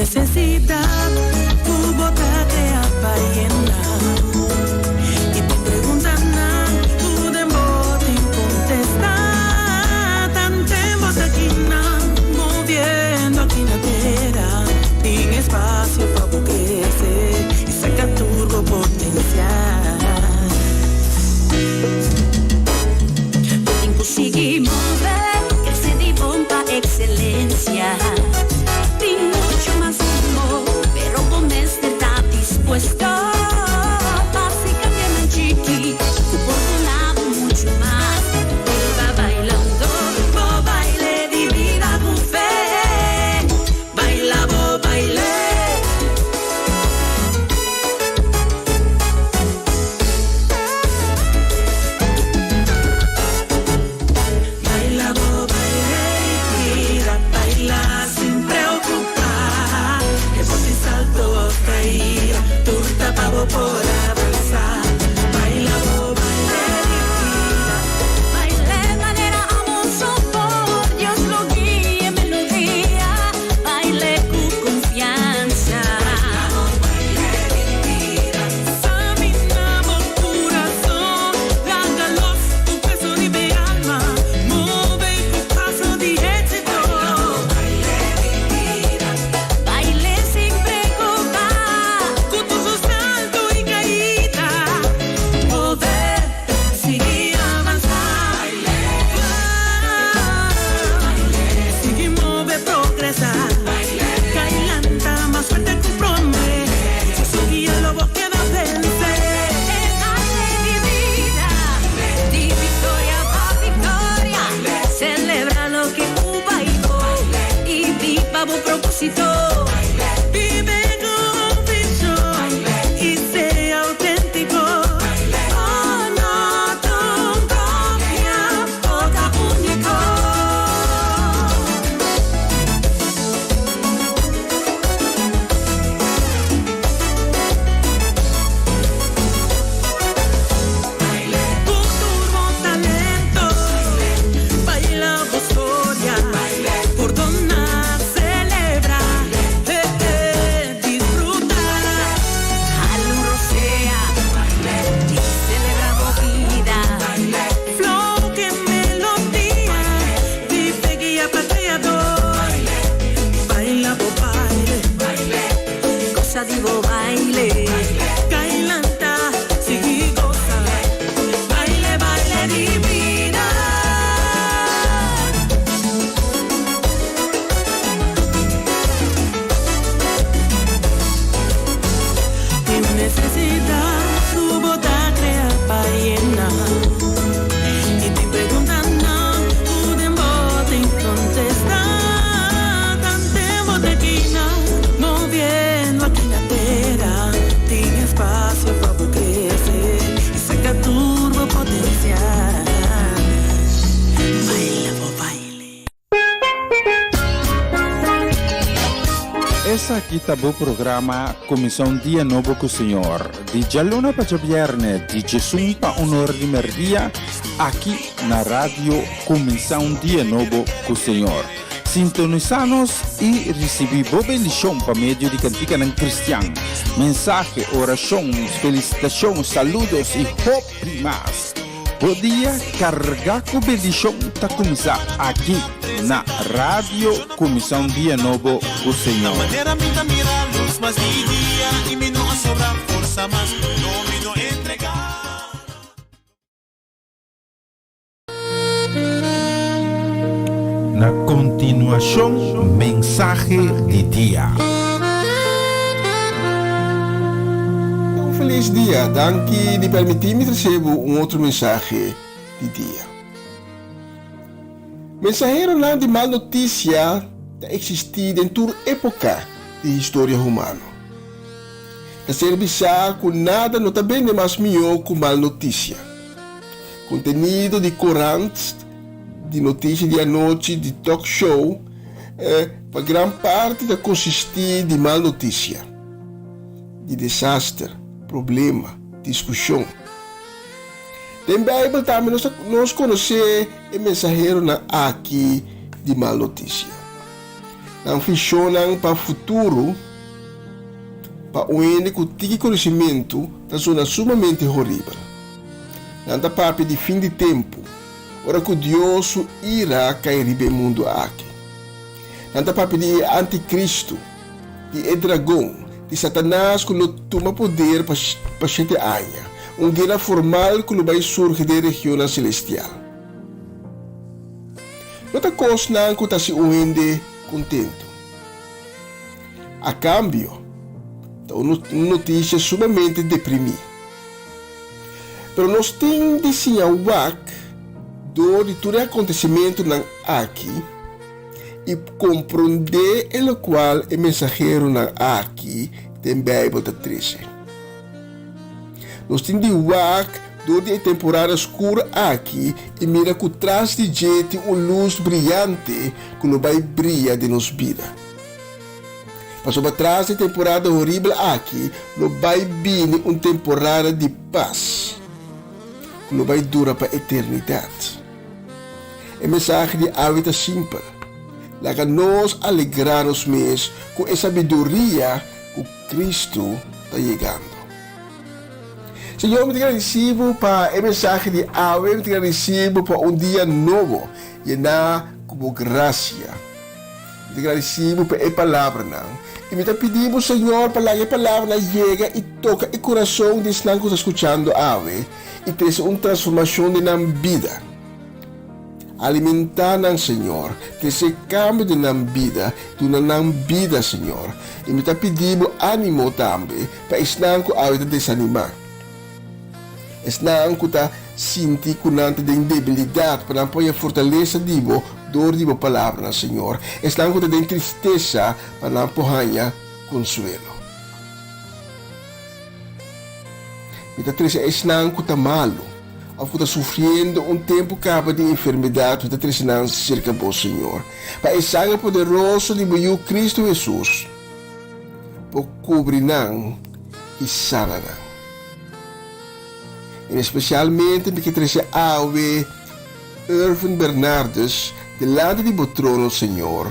Nesesidat ku bo ta krea pa yena i tin preguntanan ku den bo tin kontesta. Tanten bo ta kinan moviendo aki na tera, tin espasio pa bo krese i saka tur bo potensial. Bo tin ku sigui move, krese di bon pa ekselensia. Tin muchu mas rumbo, pero bo mester ta dispuesto pa hasi kambionan chiki ku por duna bo muchu mas. Biba bailando bo baile di bida ku fe. Baila bo baile. Baila bo baile tira baila sin preocupa E por tin salto of caida tur ta pa bo por avanza Baila bo baile di vida. Baile manera amo so por Dios lo guia e melodia Baile cu confianza. Baila bo baile di vida. Samina bo curason laga los tur peso riba e alma move cu paso di exito. Baila bo baile di vida. Baile sin preocupa. Cu tur su salto y caida poder sigui avanza. Sigui move progresa. Cai lanta mas fuerte cu prome. Su guia lo bo keda vence. E baile di bida, di victoria pa victoria. Celebra loke cu bay bon y biba bo proposito. Biba cu vision y sea autentico. Oh, no ta un copia, bo ta unico. Cu tur bo talento, baila bo storia, pordona, celebra, eh, eh, disfruta. Hala un rosea y celebra bo bida. Flow cu melodia, di guia pa creador. Baila bo baile, Goza di bo baile. Cai lanta, sigui goza. Baile, baile di bida. Tin nesesidat ku bo ta krea pa yena i tin preguntanan ku den bo tin kontesta. Tanten bo ta kinan moviendo aki na tera, tin espasio pa bo krese i saka tur bo potensial. Baila bo baile. Esaki ta bo programa Kuminsá un Dia Nobo ku Señor, di djaluna pa djabièrnè di djesun pa un or di mèrdia, aki na Radio Kuminsá un Dia Nobo ku Señor. Sintonisá nos i risibí bo bendishon pa medio di kantikanan kristian, mensahe, orashon, felisitashon, saludos i hopi mas. Bo dia kargá ku bendishon ta kuminsá aki na Radio Kuminsá un Dia Nobo ku Señor. Na kontinuashon mensahe di dia. Un felis dia, danki di permití mi trese bo un otro mensahe di dia. Mensaheronan di mal notisia ta eksistí den tur époka di historia humano. Ta ser bisá ku nada no ta bende mas mihó ku mal notisia. Kontenido di korant, di notisia di anochi, di talk show, pa gran parti ta konsistí di mal notisia, di desaster, problema, diskushon. Den Beibel tambe nos ta nos konosé e mensaheronan aki di mal notisia. Nan vishonnan pa futuro pa un hende ku tiki konosimentu ta zona sumamente horibel. Nan ta papia di fin di tempu, ora ku Dios su ira kai riba e mundu aki. Nan ta papia di e antikristu, di e dragon, di Satanas ku lo tuma poder pa pa shete aña, un guera formal ku lo bai surgi den regionnan selestial. No ta kosnan ku ta hasi un hende kontentu. A kambio, ta un notisia sumamente deprimí. Pero nos tin di siña wak dor di tur e akontesimentunan aki i komprondé e lokual e mensaheronan aki den Beibel ta trese. Nos tin di wak dor di e temporada skur aki i mira ku tras di dje tin un lus briante ku lo bai bria den nos bida. Pasobra tras di e temporada horibel aki lo bai bini un temporada di pas ku lo bai dura pa eternidat. E mensahe di awe ta simpel, Laga nos alegrá nos mes ku e sabiduria ku Kristu ta yegando. Señor, mi ta gradisí Bo pa e mensahe di awe, mi ta gradisí Bo pa un dia nobo yená ku Bo grasia. Mi ta gradisí Bo pa e palabranan, i mi ta pidi Bo, Señor, pa laga e palabranan yega i toka e kurason di esnan ku ta skuchando awe i trese un transformashon den nan bida. Alimentá nan, Señor. Trese kambio den nan bida. Duna nan bida, Señor. I mi ta pidi Bo ánimo tambe pa esnan ku awe ta desanimá, esnan ku ta sinti ku nan ta den debilidat, pa nan por haña fortalesa di Bo dor di Bo palabranan, Señor. Esnan ku ta den tristesa, pa nan por haña konsuelo. Mi ta trese esnan ku ta malu òf ku ta sufriendo un tempu kaba di enfermedat, mi ta trese nan serka Bo, Señor. Pa e sanger poderoso di Bo Yu Kristu Hesus por kubri nan i sana nan. En espesialmente mi ke trese awe Irvin Bernardus delante di Bo trono, Señor,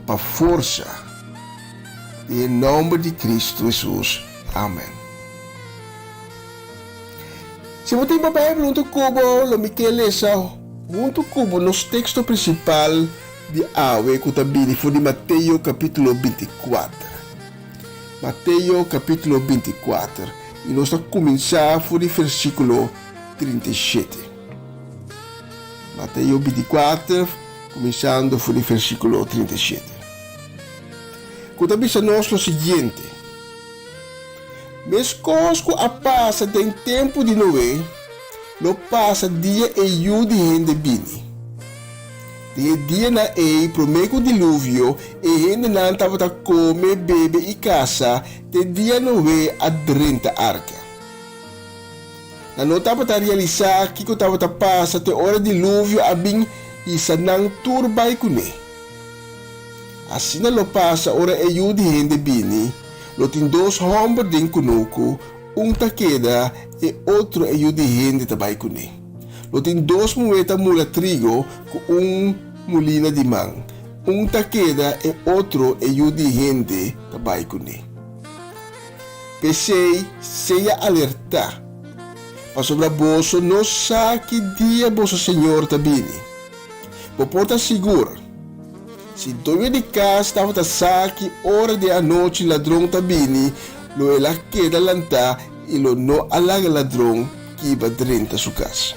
pa forsa den e nomber di Kristu Hesus. Amen. Si bo tin bo Bijbel huntu ku bo, lo mi ke lesa huntu ku bo nos teksto prinsipal di awe ku ta bini for di Mateo kapítulo bintikuater. Mateo kapítulo bintikuater, i nos ta kuminsá for di versíkulo 37. Mateo bintikuater, kuminsando for di versíkulo 37, ku ta bisa nos lo siguiente. Meskos ku a pasa den tempu di Noe, lo pasa dia e Yu di hende bini. Den e dianan ei promé ku diluvio, e hendenan tabata kome, bebe i kasa te dia Noe a drenta arka. Nan no tabata realisá kiko tabata pasa te ora diluvio a bin hisa nan tur bai kuné. Asina lo pasa ora e Yu di hende bini. Lo tin dos hòmber den kunuku, un ta keda, e otro e Yu di hende ta bai kuné. Lo tin dos muhé ta mula trigo ku un mulina di man, un ta keda, e otro e Yu di hende ta bai kuné. P'esei, sea alertá, pasobra boso no sa ki dia boso Señor ta bini. Bo por ta sigur, si doño di kas tabata sa ki ora di anochi ladron ta bini, lo el a keda lantá i lo no a laga ladron kiba drenta su kas.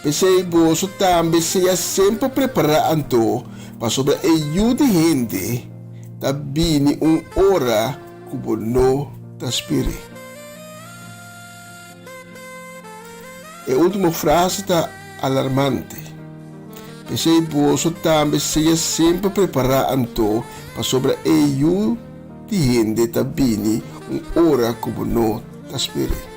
P'esei boso tambe sea semper prepará anto, pasobra e Yu di hende ta bini un ora ku bo no ta sper'é. E último frase ta alarmante. P'esei boso tambe sea semper prepará anto, pasobra e Yu di hende ta bini un ora ku bo no ta sper'é.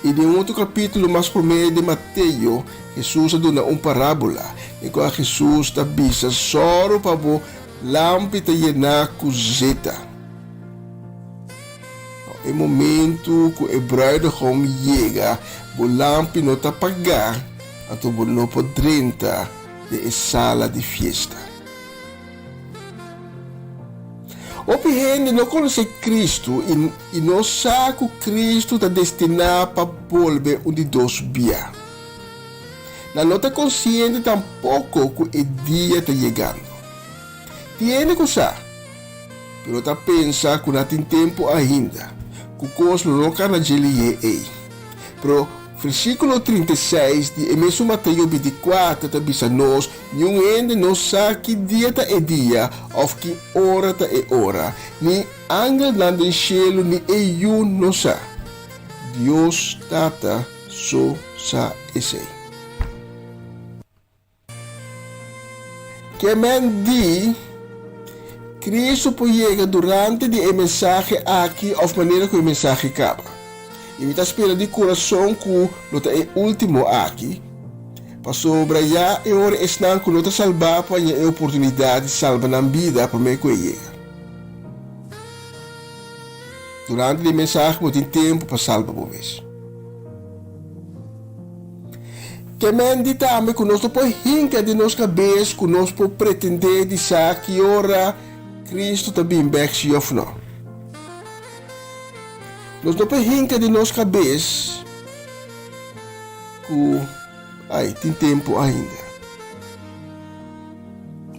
I den un otro kapítulo mas promé den Mateo, Hesus a duna un parábola den kua Hesus ta bisa sòru pa bo lampi ta yená ku zeta. Na e momentu ku e bruidegom yega, bo lampi no ta pagá, anto bo no por drenta. den e sala di fiesta. Hopi hende no konosé Kristu i no sa ku Kristu ta destiná pa bolbe un di dos bia. Nan no ta konsiente tampoko ku e dia ta yegando. Tin hende ku sa, pero ta pensa ku nan tin tempu ainda, ku kos lo no kana dje lihé ei. Pero versíkulo 36 di e mesun Mateo 24 ta bisa nos, Niun hende no sa ki dia ta e dia òf ki ora ta e ora, ni angelnan den shelu ni e Yu no sa. Dios Tata so sa esei. Ke men di, Kristu por yega durante di e mensahe aki òf manera ku e mensahe kaba. I mi ta spera di kurason ku lo ta e último aki, pasobra ya e ora esnan ku no ta salbá por haña e oportunidat di salba nan bida promé ku e yega. Durante di e mensahe bo tin tempu pa salba bo mes. Ke men di tambe ku nos no por hinka den nos kabes ku nos por pretendé di sa ki ora Kristu ta bin bèk si òf nò. Nos no por hinka den nos kabes ku, ai, tin tempu ainda.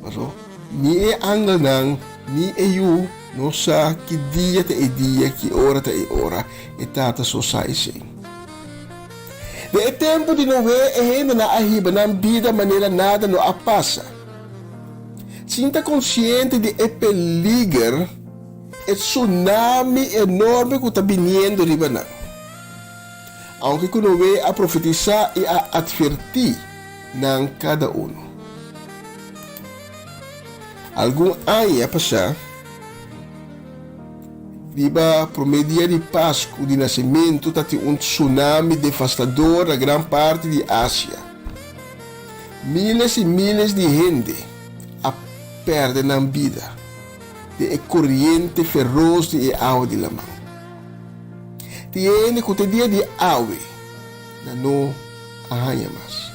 Paso, ni e angelnan ni e Yu no sa ki dia ta e dia, ki ora ta e ora. E Tata so sa esei. Den e tempu di Noé e hendenan a hiba nan bida manera nada no a pasa. Sin ta konsiente di e peliger, e tsunami enorme ku ta biniendo riba nan. Aunke ku Noé a profetisá i a atvertí nan kada unu. Algun aña pasá, Riba promé dia di Pasku di Nasementu ta tin un tsunami devastador na gran parti di Asia. Miles i miles di hende a pèrdè nan bida den e koriente feros di e awa di laman. Tin hende ku te dia di awe nan no a haña mas.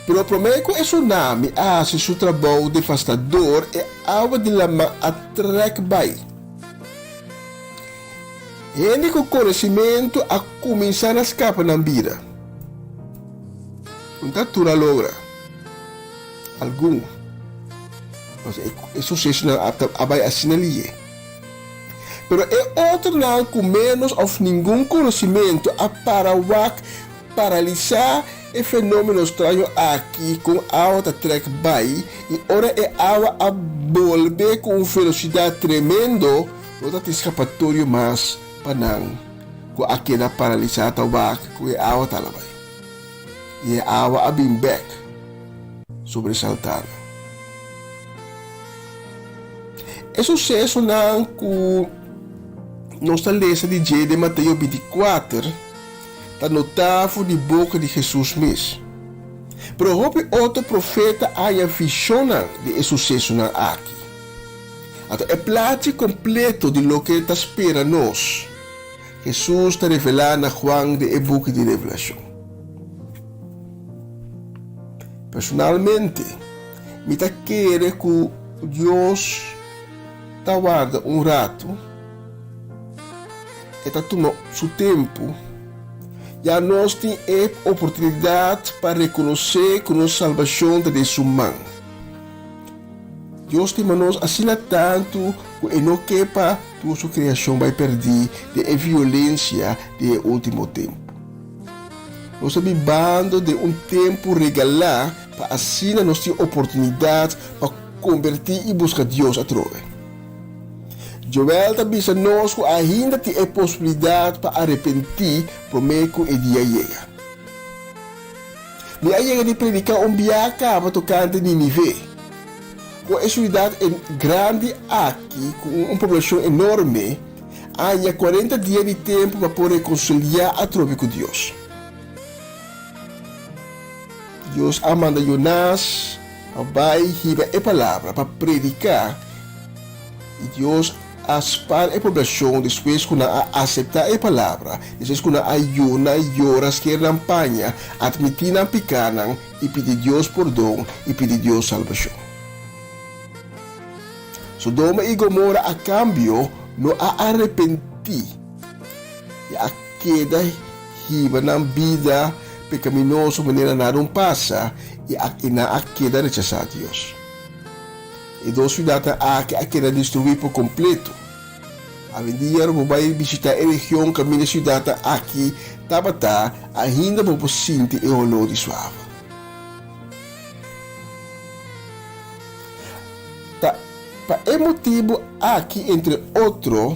Pero promé ku e tsunami a hasi su trabou devastador, e awa di laman a trèk bai. Hende ku konosimentu a kuminsá na skapa nan bida. No ta tur a logra. Algun. Pasobra e susesonan a bai asina lihé. Pero e otronan ku ménos òf ningun konosimentu a para wak Paralisá e fenómeno straño aki kon awa ta trèk bai i ora e awa a bolbe ku un velosidat tremendo no ta tin skapatorio mas pa nan ku a keda paralisá ta wak ku e awa ta ala bai i e awa a bin bèk sobresaltá nan. E susesonan ku nos ta lesa di dje den Mateo 24 ta notá for di boka di Hesus mes. Pero hopi otro profeta a haña vishonnan di e susesonan aki. Anto e plachi kompleto di loke ta spera nos, Hesus ta revelá na Juan den e buki di Revelashon. Personalmente, mi ta kere ku Dios ta warda un ratu. E ta tuma su tempu. Ya nos tin e oportunidat pa rekonosé ku nos salbashon ta den su man. Dios stima nos asina tantu ku e no ke pa tur su kreashon bai pèrdí den e violensia di e último tempu. Nos ta bibando den un tempu regalá pa asina nos tin oportunidat pa kombertí i buska Dios atrobe. Joel ta bisa nos ku ainda tin e posibilidat pa arepentí promé ku e dia yega. Mi a yega di prediká un bia kaba tokante Ninive. Ku e siudat grandi aki ku un poblashon enorme, a haña kuarenta dia di tempu pa por rekonsiliá atrobe ku Dios. Dios a manda Jonas pa bai hiba e palabra, pa prediká, i Dios. a spar e poblashon despues ku nan a aseptá e palabra, despues ku nan a yuna, yora, sker nan paña, atmití nan pikánan i pidi Dios pordon i pidi Dios salbashon. Sodoma i Gomora a kambio no a arepentí i a keda hiba nan bida pekaminoso manera nada un pasa i nan a keda rechasá Dios. E dos siudatnan aki a keda destruí por kompleto. Awendia ora bo bai bishitá e region kaminda e siudatnan aki tabata, ainda bo por sinti e holó di suave. Ta pa e motibu aki entre otro,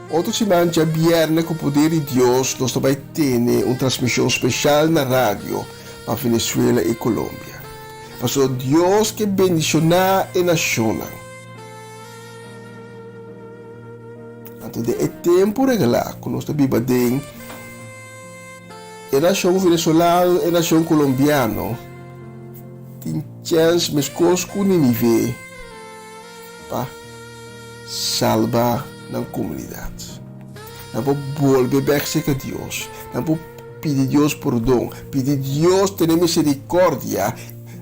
otro siman djabièrnè ku poder di Dios nos ta bai tene un transmishon speshal na radio pa Venezuela i Colombia. Pasobra Dios ke bendishoná e nashonnan. Anto den e tempu regalá ku nos ta biba den, e nashon venezolano, e nashon kolombiano tin chèns meskos ku Ninive pa salba nan komunidat. Nan por bolbe bèk serka Dios. Nan por Pidi Dios pordon, pidi Dios tene misericordia,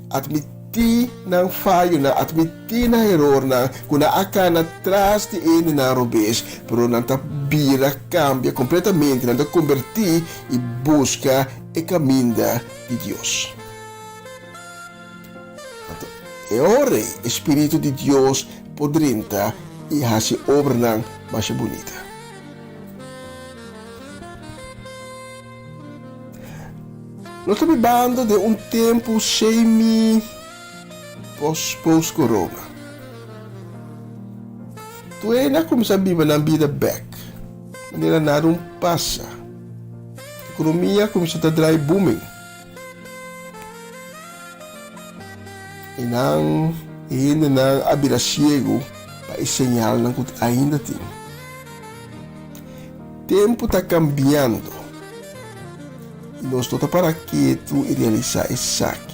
admiti nan fayonan, admiti nan erornan, cu nan a cana tras di hendenan robes, pero nan ta bira cambia completamente, nan ta conberti y busca e caminda di Dios. Anto e ora ei e Spiritu di Dios por drenta y haci obranan masha bunita. Nos ta bibando den un tempu semi post corona. Tur hende a kuminsá biba nan bida bèk, manera nada un pasa. Ekonomia a kuminsá ta drai booming. I nan e hendenan a bira siegu pa e señalnan ku ainda tin. Tempu ta kambiando i nos no ta para ketu i realisá esaki.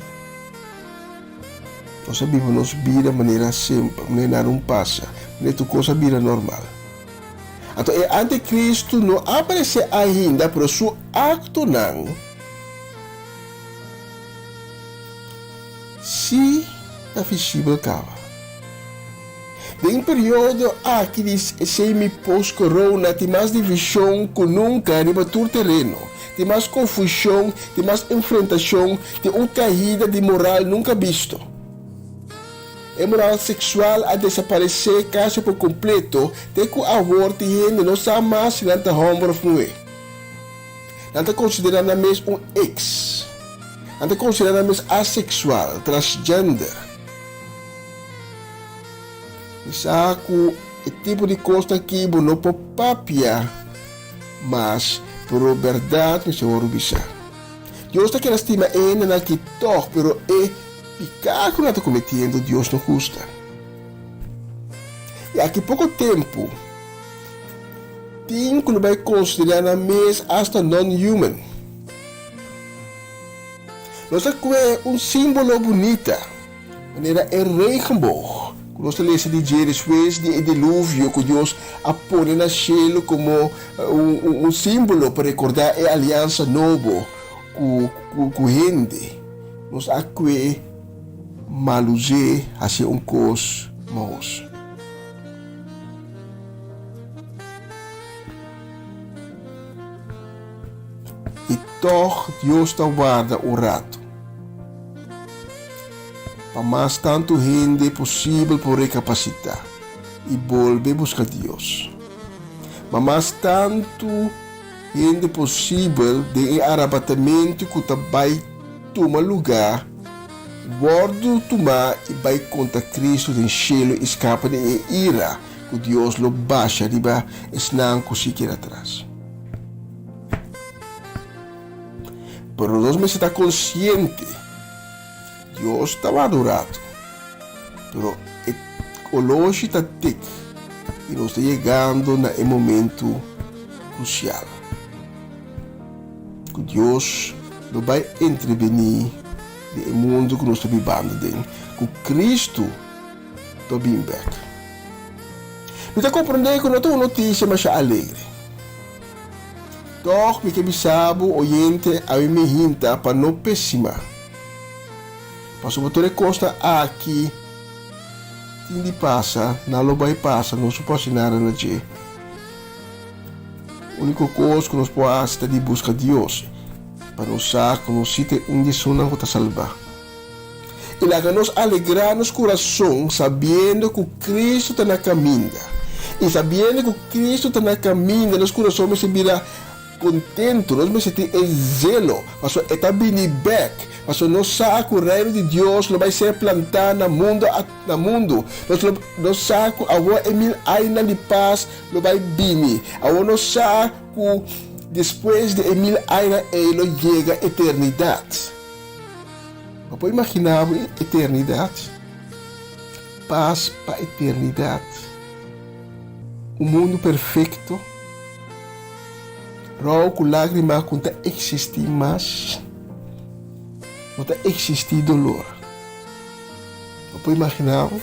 Nos a biba nos bida manera semper, manera nada un pasa, manera tur kos a bira normal. Anto e antikristu no a aparesé ainda, pero su aktonan sí ta visibel kaba. Den periodo aki di semi-post-corona tin mas divishon ku nunka riba tur tereno. Tin mas konfushon, tin mas enfrentashon, tin un kahida di moral nunka bisto. E moral seksual a desaparesé kasi por kompleto te ku awor tin hende no sa mas si nan ta hòmber òf muhé. Nan ta konsiderá nan mes un eks. Nan ta konsiderá nan mes aseksual, transgender. Mi sa ku e tipo di kosnan aki bo no por papia mas, pero bèrdat mi Señor lo bisa. Dios ta keda stima e hendenan aki tòg, pero e piká ku nan ta kometiendo Dios no gusta. I aki poko tempu tin ku lo bai konsiderá nan mes asta non-human. Nos ta kue un símbolo bunita. Manera e regenboog ku nos ta lesa di dje despues di e diluvio ku Dios a pone na shelu komo un símbolo pa rekordá e aliansa nobo ku hende, nos a kue malus'é hasi un kos mahos. I tòg Dios ta warda un ratu. Pa mas tantu hende posibel por rekapasitá i bolbe buska Dios. Ma mas tantu hende posibel den e arabatamentu ku ta bai tuma lugá wòrdu tumá i bai konta Kristu den shelu i skapa den e ira ku Dios lo basha riba esnan ku si keda atras. Pero nos mester ta konsiente, Dios ta wak un ratu, pero e oloshi ta tik i nos ta yegando na e momentu krusial ku Dios lo bai entrevení den e mundu ku nos ta bibando den, ku Kristu lo bin bek. Mi ta komprondé ku no ta un notisia masha alegre. Tòg mi ke bisa bo, oyente, awe mi hinta pa no pesimá. Pasobra tur e kosnan aki tin di pasa, nan lo bai pasa, nos no por hasi nada na dje. Úniko kos ku nos por hasi ta di buska Dios, pa nos sa ku nos si ta e un di esunnan ku ta salbá. I laga nos alegrá nos kurason sabiendo ku Kristu ta na kaminda. I sabiendo ku Kristu ta na kaminda, nos kurason mester bira kontentu, nos mester tin e zelo, pasobra e ta bini bèk, pasobra nos sa ku Reino di Dios lo bai ser plantá na mundu na mundu. Nos lo nos sa ku awor e mil añanan di pas lo bai bini. Awor nos sa ku despues di e mil añanan ei lo yega eternidat. Bo por imaginá bo e eternidat? Pas pa eternidat. Un mundu perfekto. Rou ku lágrima ku no ta eksistí mas. No ta eksistí dolor. Bo por imaginá bo?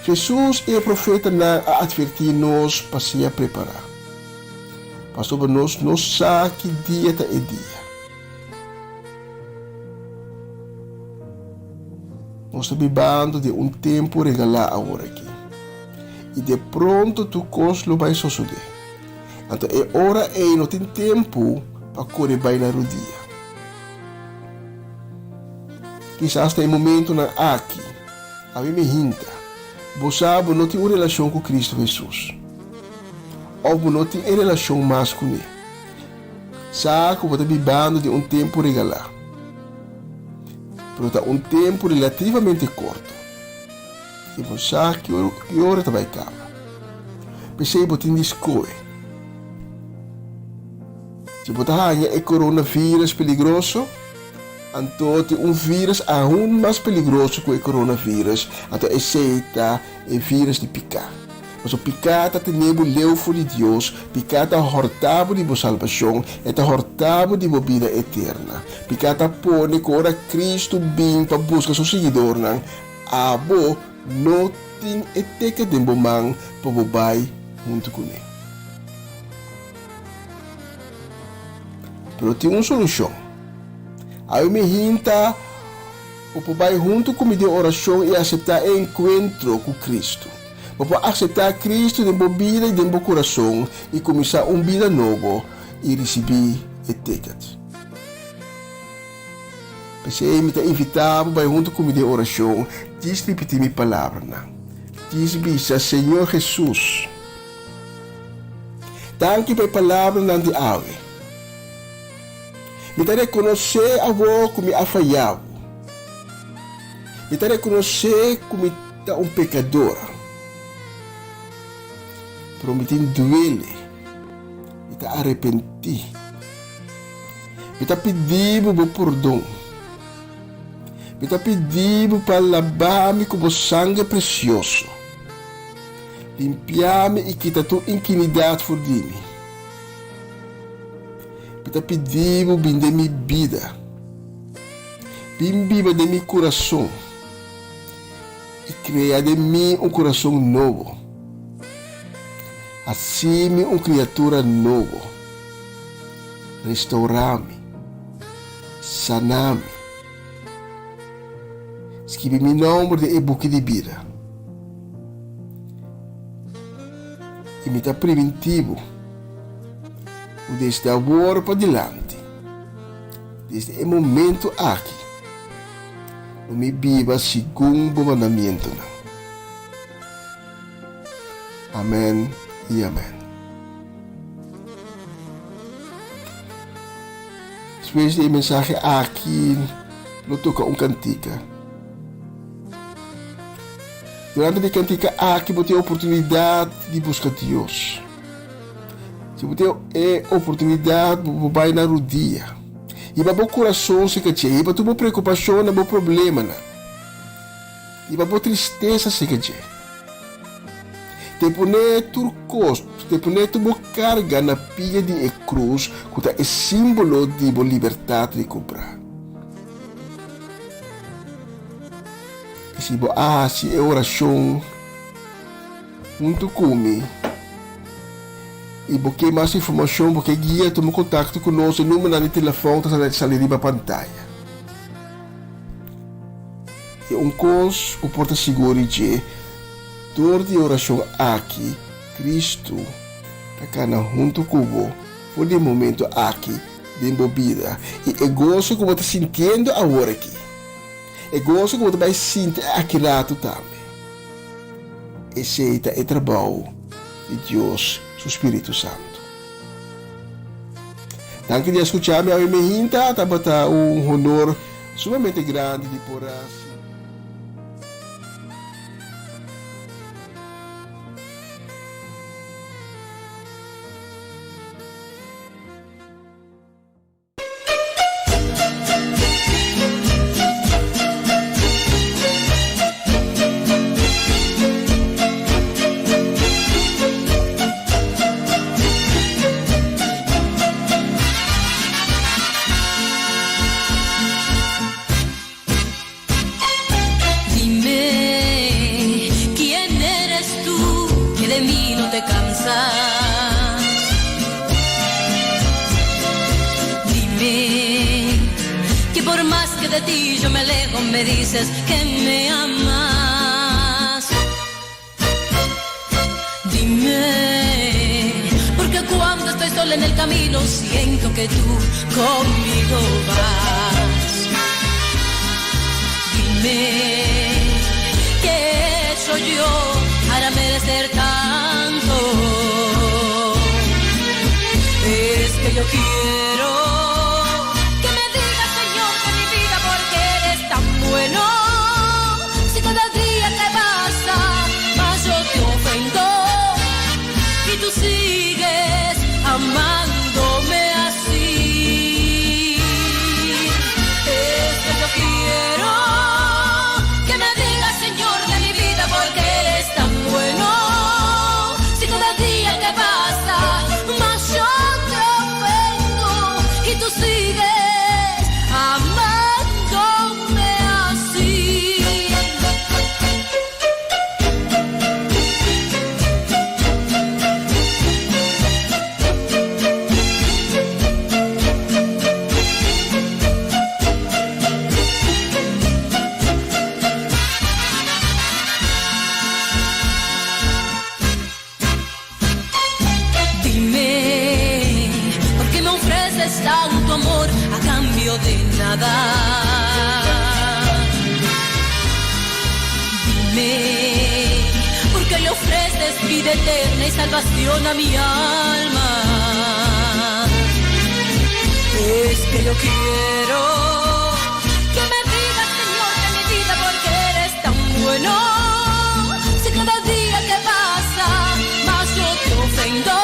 Hesus i e profetanan a atvertí nos pa sea prepará. Pasobra nos no sa ki dia ta e dia. Nos ta bibando den un tempu regalá awor aki. I de pronto tur kos lo bai sosodé. Anto e ora ei no tin tempu pa kore bai na rudia. Kisas na e momentunan aki, ami mi hinta, bo sa bo no tin un relashon ku Kristu Hesus. Òf bo no tin e relashon mas kuné. Sa ku bo ta bibando den un tempu regalá. Pero ta un tempu relativamente korto. I bo sa ki ora ta bai kaba. P'esei bo tin di skohe. Si bo ta haña e coronavirus peligroso, anto tin un virus aun mas peligroso ku e coronavirus, anto esei ta e virus di piká. Pasobra piká ta tene bo leu for di Dios, piká ta hòrta bo di bo salbashon, e ta hòrta bo di bo bida eterna. Piká ta pone ku ora Kristu bin pa buska su siguidornan, abo no tin e teken den bo man pa bo bai huntu kuné. Pero tin un solushon. Awe mi hinta bo por bai huntu ku mi den orashon i aseptá e enkuentro ku Kristu. Bo por aseptá Kristu den bo bida i den bo kurason i kuminsá un bida nobo i risibí e ticket. P'esei mi ta invitá bo bai huntu ku mi den orashon, djis ripití mi palabranan. Djis bisa, Señor Hesus, danki pa e palabranan di awe. Mi ta rekonosé awor ku mi a fayá bo. Mi ta rekonosé ku mi ta un pekador. Pero mi tin duele. Mi ta arepentí. Mi ta pidi bo bo pordon. Mi ta pidi bo pa labá mi ku bo sanger presioso. Limpiá mi i kita tur inkinidat for di mi. Mi ta pidi bo bin den mi bida. Bin biba den mi kurason i krea den mi un kurason nobo. Hasi mi un kriatura nobo. Restourá mi. Saná mi. Skibi mi nomber den e buki di bida. I mi ta primintí bo ku desde awor padilanti, desde e momento aki, lo mi biba segun bo mandamientonan. Amèn i amèn. Despues di e mensahe aki lo toka un kantika. Durante di kantika aki bo tin oportunidat di buska Dios. Si bo tin e oportunidat bo por bai na rudia. Hiba bo kurason serka dje, hiba tur bo preokupashonnan, bo problemanan. Hiba bo tristesa serka dje. Te pone tur kos, te pone tur bo karga na pia di e krus ku ta e símbolo di bo libertat rekobrá. I si bo a hasi e orashon huntu ku mi i bo ke mas informashon, bo ke guia, tuma kontakto ku nos. E numbernan di telefòn ta sali riba pantaya. I un kos bo por ta sigur di dje, dor di e orashon aki, Kristu ta kana huntu ku bo for di e momento aki den bo bida. I e goso ku bo ta sintiendo awor aki, e goso ku bo ta bai sinti aki ratu tambe, esei ta e trabou di Dios su spiritu santu. Danki di a skucha mi awe mehinta, tabata un honor sumamente grandi di por a sinti. Dime, ¿quién eres tú que de mí no te cansas? Dime, que por más que de ti yo me alejo, me dices que me amas. Dime, porque cuando estoy sola en el camino siento que tú conmigo vas. Dime, ¿qué he hecho yo para merecer tanto? Es que yo quiero que me digas, Señor, de mi vida, porque eres tan bueno. Si cada día que pasa, más yo te ofendo y tú sigues amándome así. Es que yo quiero que me digas, Señor, de mi vida, porque eres tan bueno. Si cada día que pasa, más yo te ofendo y tú sigues amándome así. Dime, ¿por qué me ofreces tanto amor a cambio de nada? Dime, ¿por qué le ofreces vida eterna y salvación a mi alma? Es que yo quiero que me digas, Señor, de mi vida, porque eres tan bueno. Si cada día que pasa, más yo te ofendo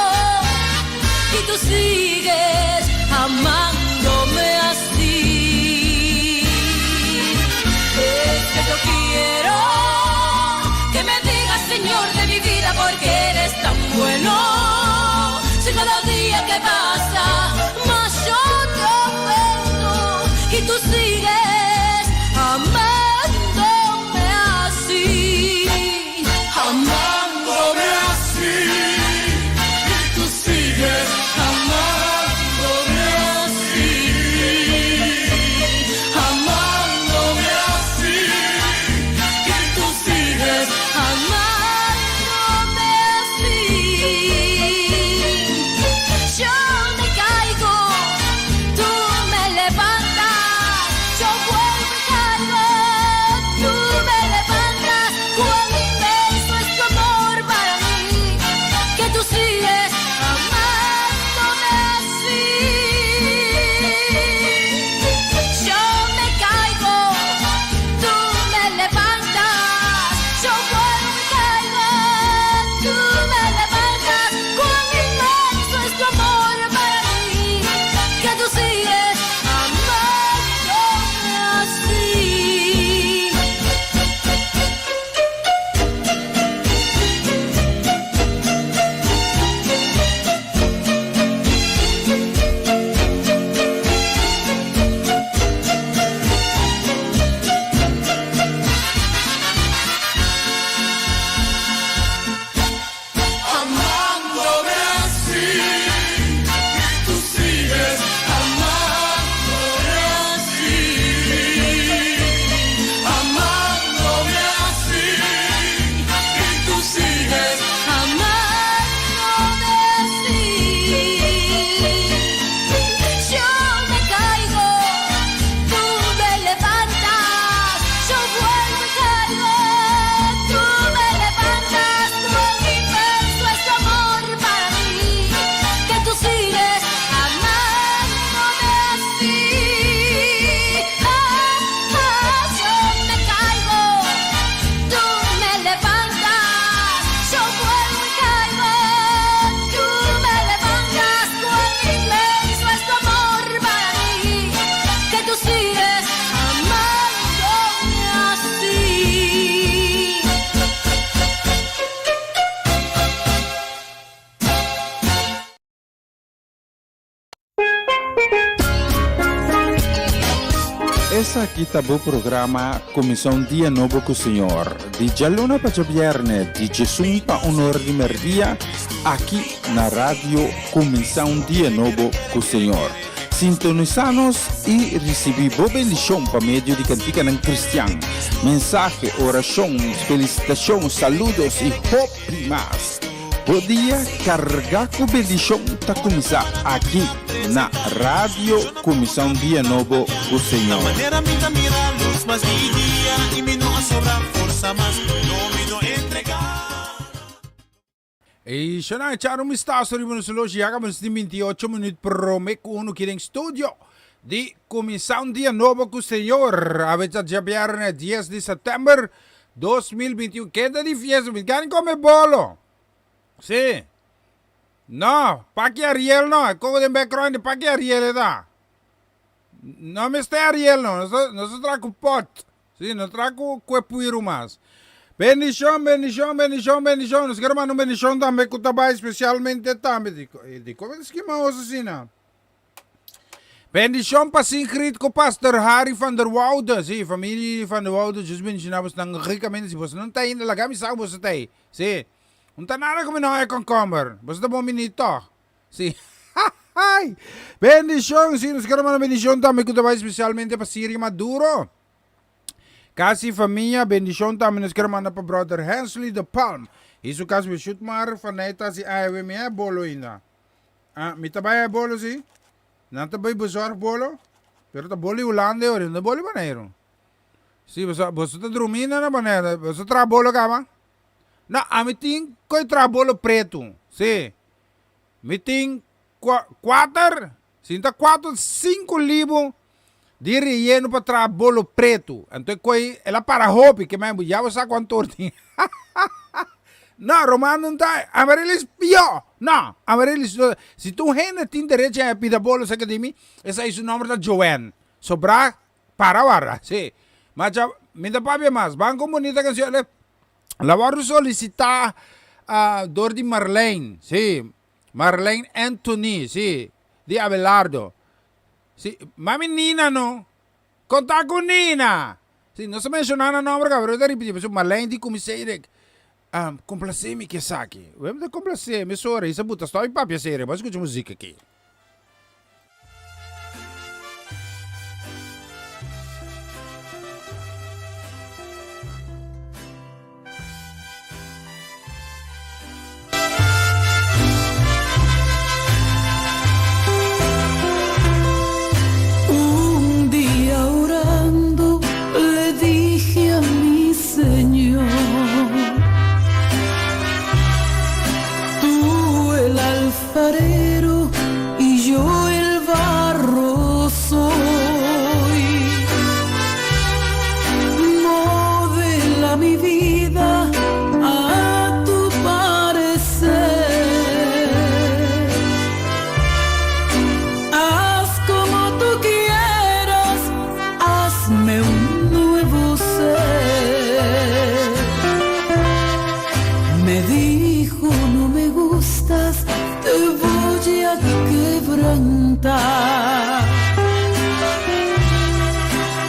y tú sigues amándome así. Es que yo quiero que me digas, Señor, de mi vida, porque eres tan bueno. Si cada día que pasa, más yo te ofendo y tú sigues amándome así, Amándome así, y tú sigues amándome así, amándome así, y tú sigues amándome así. Yo Esaki ta bo programa Kuminsá un Dia Nobo ku Señor, di djaluna pa djabièrnè di djesun pa un or di mèrdia, aki na Radio Kuminsá un Dia Nobo ku Señor. Sintonisá nos i risibí bo bendishon pa medio di kantikanan kristian, mensahe, orashon, felisitashon, saludos i hopi mas. Bo dia kargá ku bendishon ta kuminsá aki na Radio Kuminsá un Dia Nobo ku Señor. E shona echar un vistazo riba nos horloge ya caba nos tin 28 minuut prome cu uno ki den studio di cuminsa un dia nobo cu Señor. Awe ta djabierne 10 di september 2021. Keda di fiesta, mi gani come bolo. Si. No, paki Ariel no, e coco den background di paki Ariel e ta. No mester Ariel no, nos ta, nos ta traha cu pot. Si, no traha cu, cu e puiru mas. Bendicion, bendicion, bendicion, bendicion. Nos quier manda un bendicion tambe cu ta bay specialmente tambe. Di, di como ta skima os asina? Bendicion pa Sigrid cu Pastor Harry van der Woude. Si, familie van der Woude, Dios bendiciona bosnan ricamente. Si boso no ta ainda, laga mi sa cu boso ta ey. Si, no ta nada cu mi no haya concomber. Boso ta bon bini toch. Si, hahahay. Bendicion, si, nos quier manda bendicion tambe cu ta bay specialmente pa Siri Maduro. Casi famia, bendicion tambe nos quier manda pa brother Hensley de Palm. Y su casa Beshutmar van Nijta si ay, mi ay bolo ainda. Ah, mi ta bai bolo si. Nan ta bai bezorg bolo. Pero ta bolo di Hulanda e ora, no bolo di Boneiru. Si, boso, boso ta drumi na Boneiru. Boso traha bolo kaba? No, ami tin koi traha bolo pretu. Si. Mi tin kuater, si no ta kuater, sinku libu di relleno pa traha bolo pretu. Anto e koi, el a para hopi, ke men ya bo sa kuantu or tin. No, Romano no ta, Amaryllis pió. No, Amaryllis no. Si tur hende tin derecho a pida bolo cerca di mi, esei su nomber ta Joanne. Sobrá para warda, si. Macha, mi ta papia mas. Ban con bonita cancion. La wòrdu solisitá dor di Marlene, si, Marlene Anthony, si, di Abelardo. Si, mami Nina no. Konta ku Nina! Si, nos a menshoná nan nòmber kaba, pero ta ripití, pasobra Marlene di ku mi Cedric, komplasé mi ku esaki. Wem ta komplasé mesora, i sa buta stòp i papia Cedric, bo a skucha muzik aki. Un dia orando le dije a mi Señor, Tú el alfarero y yo el barro soy. Modela mi vida a tu parecer. Haz como tú quieras, hazme un nuevo ser. Me dijo no me gustas, te voy a quebrantar.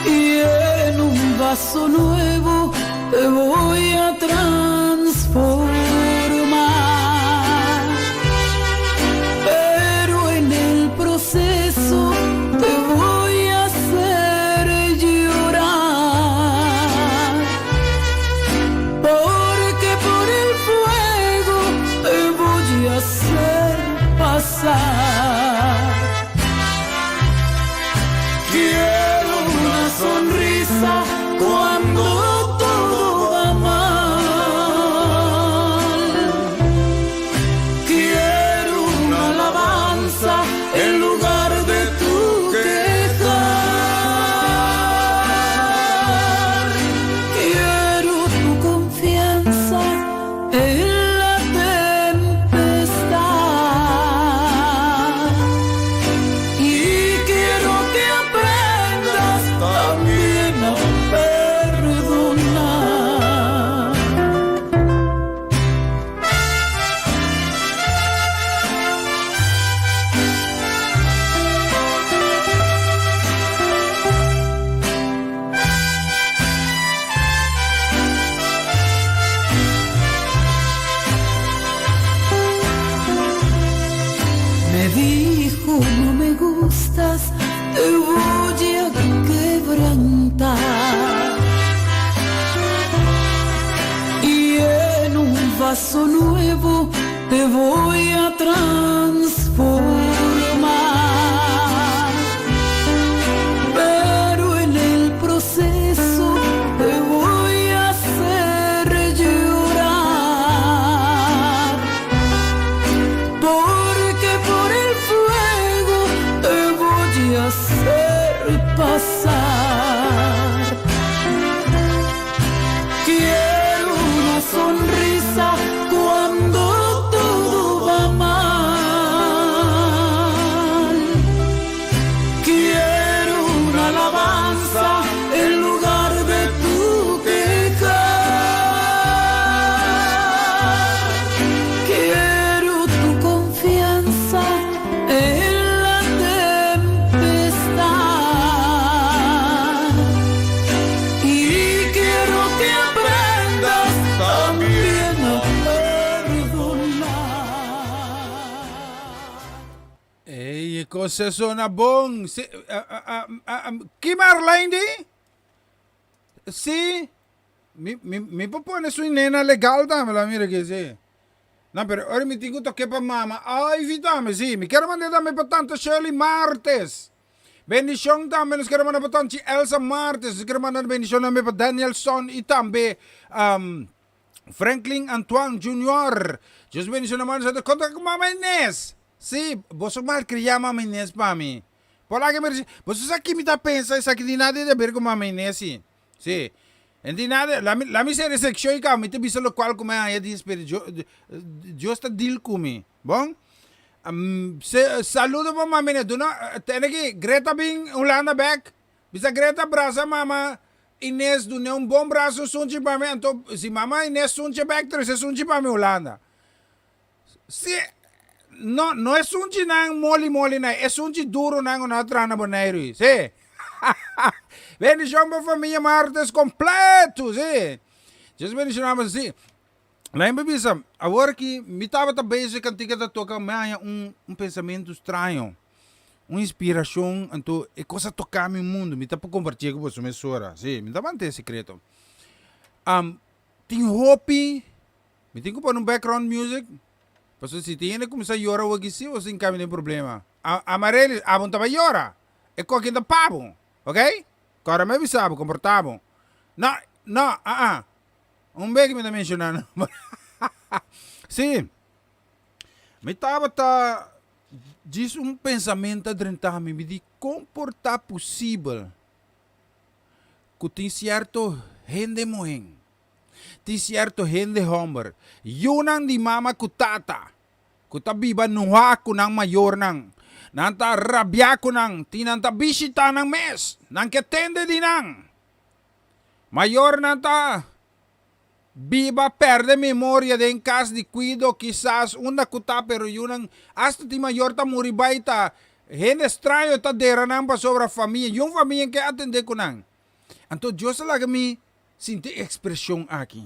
Y en un vaso nuevo te voy a transformar. Pero en el proceso te voy a hacer llorar. Porque por el fuego te voy a hacer pasar. Quiero una sonrisa cuando todo va mal. Te voy a transformar, pero en el proceso te voy a hacer llorar, porque por el fuego te voy a hacer pasar. Quiero una sonrisa cuando todo va mal. Quiero una alabanza en lugar de tu quejar. Quiero tu confianza en la tempestad. Y quiero que aprendas también a perdonar. Ey, e kos a sona bon. Si, a, a, a, a, ki Marlijn di? Si, mi, mi, mi por pone su nena legal tambe, la mira ki si. No, pero ora mi tin ku toke pa mama. Ivy tambe, si. Mi kier manda tambe pa tante Shirley Martes. Bendishon tambe nos kier manda pa tanchi Elsa Martes. Nos kier manda bendishon tambe pa Danielson i tambe um, Franklin Antoine Junior. Dios bendiciona mano santo. Konta ku mama Inés. Sí, boso malcriá mama Inés pa mi. Por la que me dice, boso sa ki mi ta pensa esaki tin nada de ver ku mama Inés sí. Sí. En tin nada, la mi, la mi ser sección y ka mi te bisa lo cual ku me haya di espíritu. Dios ta deal ku mi. Bon? Um, se, saludo pa mama Inés. Duna, tene ki Greta bin Hulanda back. Bisa Greta brasa mama Ines dun'e un bon brasa un sunchi pa mi anto si mama Ines sunchi bek trese sunchi pa mi Hulanda. Si no no e sunchinan moli moli nan e sunchi duro nan ku nan a traha na Boneiru ei si. Bendishon pa famia Martes kompleto si. Dios bendishona boso si. Lain pa bisa awor ki mi tabata bezig kantika ta toka mi a haña un un pensamentu straño. Un inspiracion, anto e cos a toca mi mundo, mi ta por comparti cu boso mesora, si, mi ta mantene secreto. Am, tin hopi, mi tin cu pone un background music, pasobra si tin hende cuminsa yora awor aki si, boso tin cambia den problema. A, Amarelys, abo no ta bay yora, e coki ta pa bo, ok? Cora mi a bisa bo, comporta bo. No, no, ah ah, un beki mi ta menciona nomber. Si, mi tabata Djis un pensamentu a drenta mi, mi di kon por ta posibel ku tin sierto hende muhé, tin sierto hende hòmber, yunan di mama ku tata, ku ta biba nuhá ku nan mayornan, nan ta rabiá ku nan, tin nan ta bishitá nan mes, nan ke tende di nan. Mayornan ta Biba perde memoria den kas di kuido kisas unda ku ta pero yunan asta tin mayor ta muri bai ta hende straño ta dera nan pasobra famia yun famia ke atende ku nan. Anto Dios a laga mi sinti e ekspreshon aki.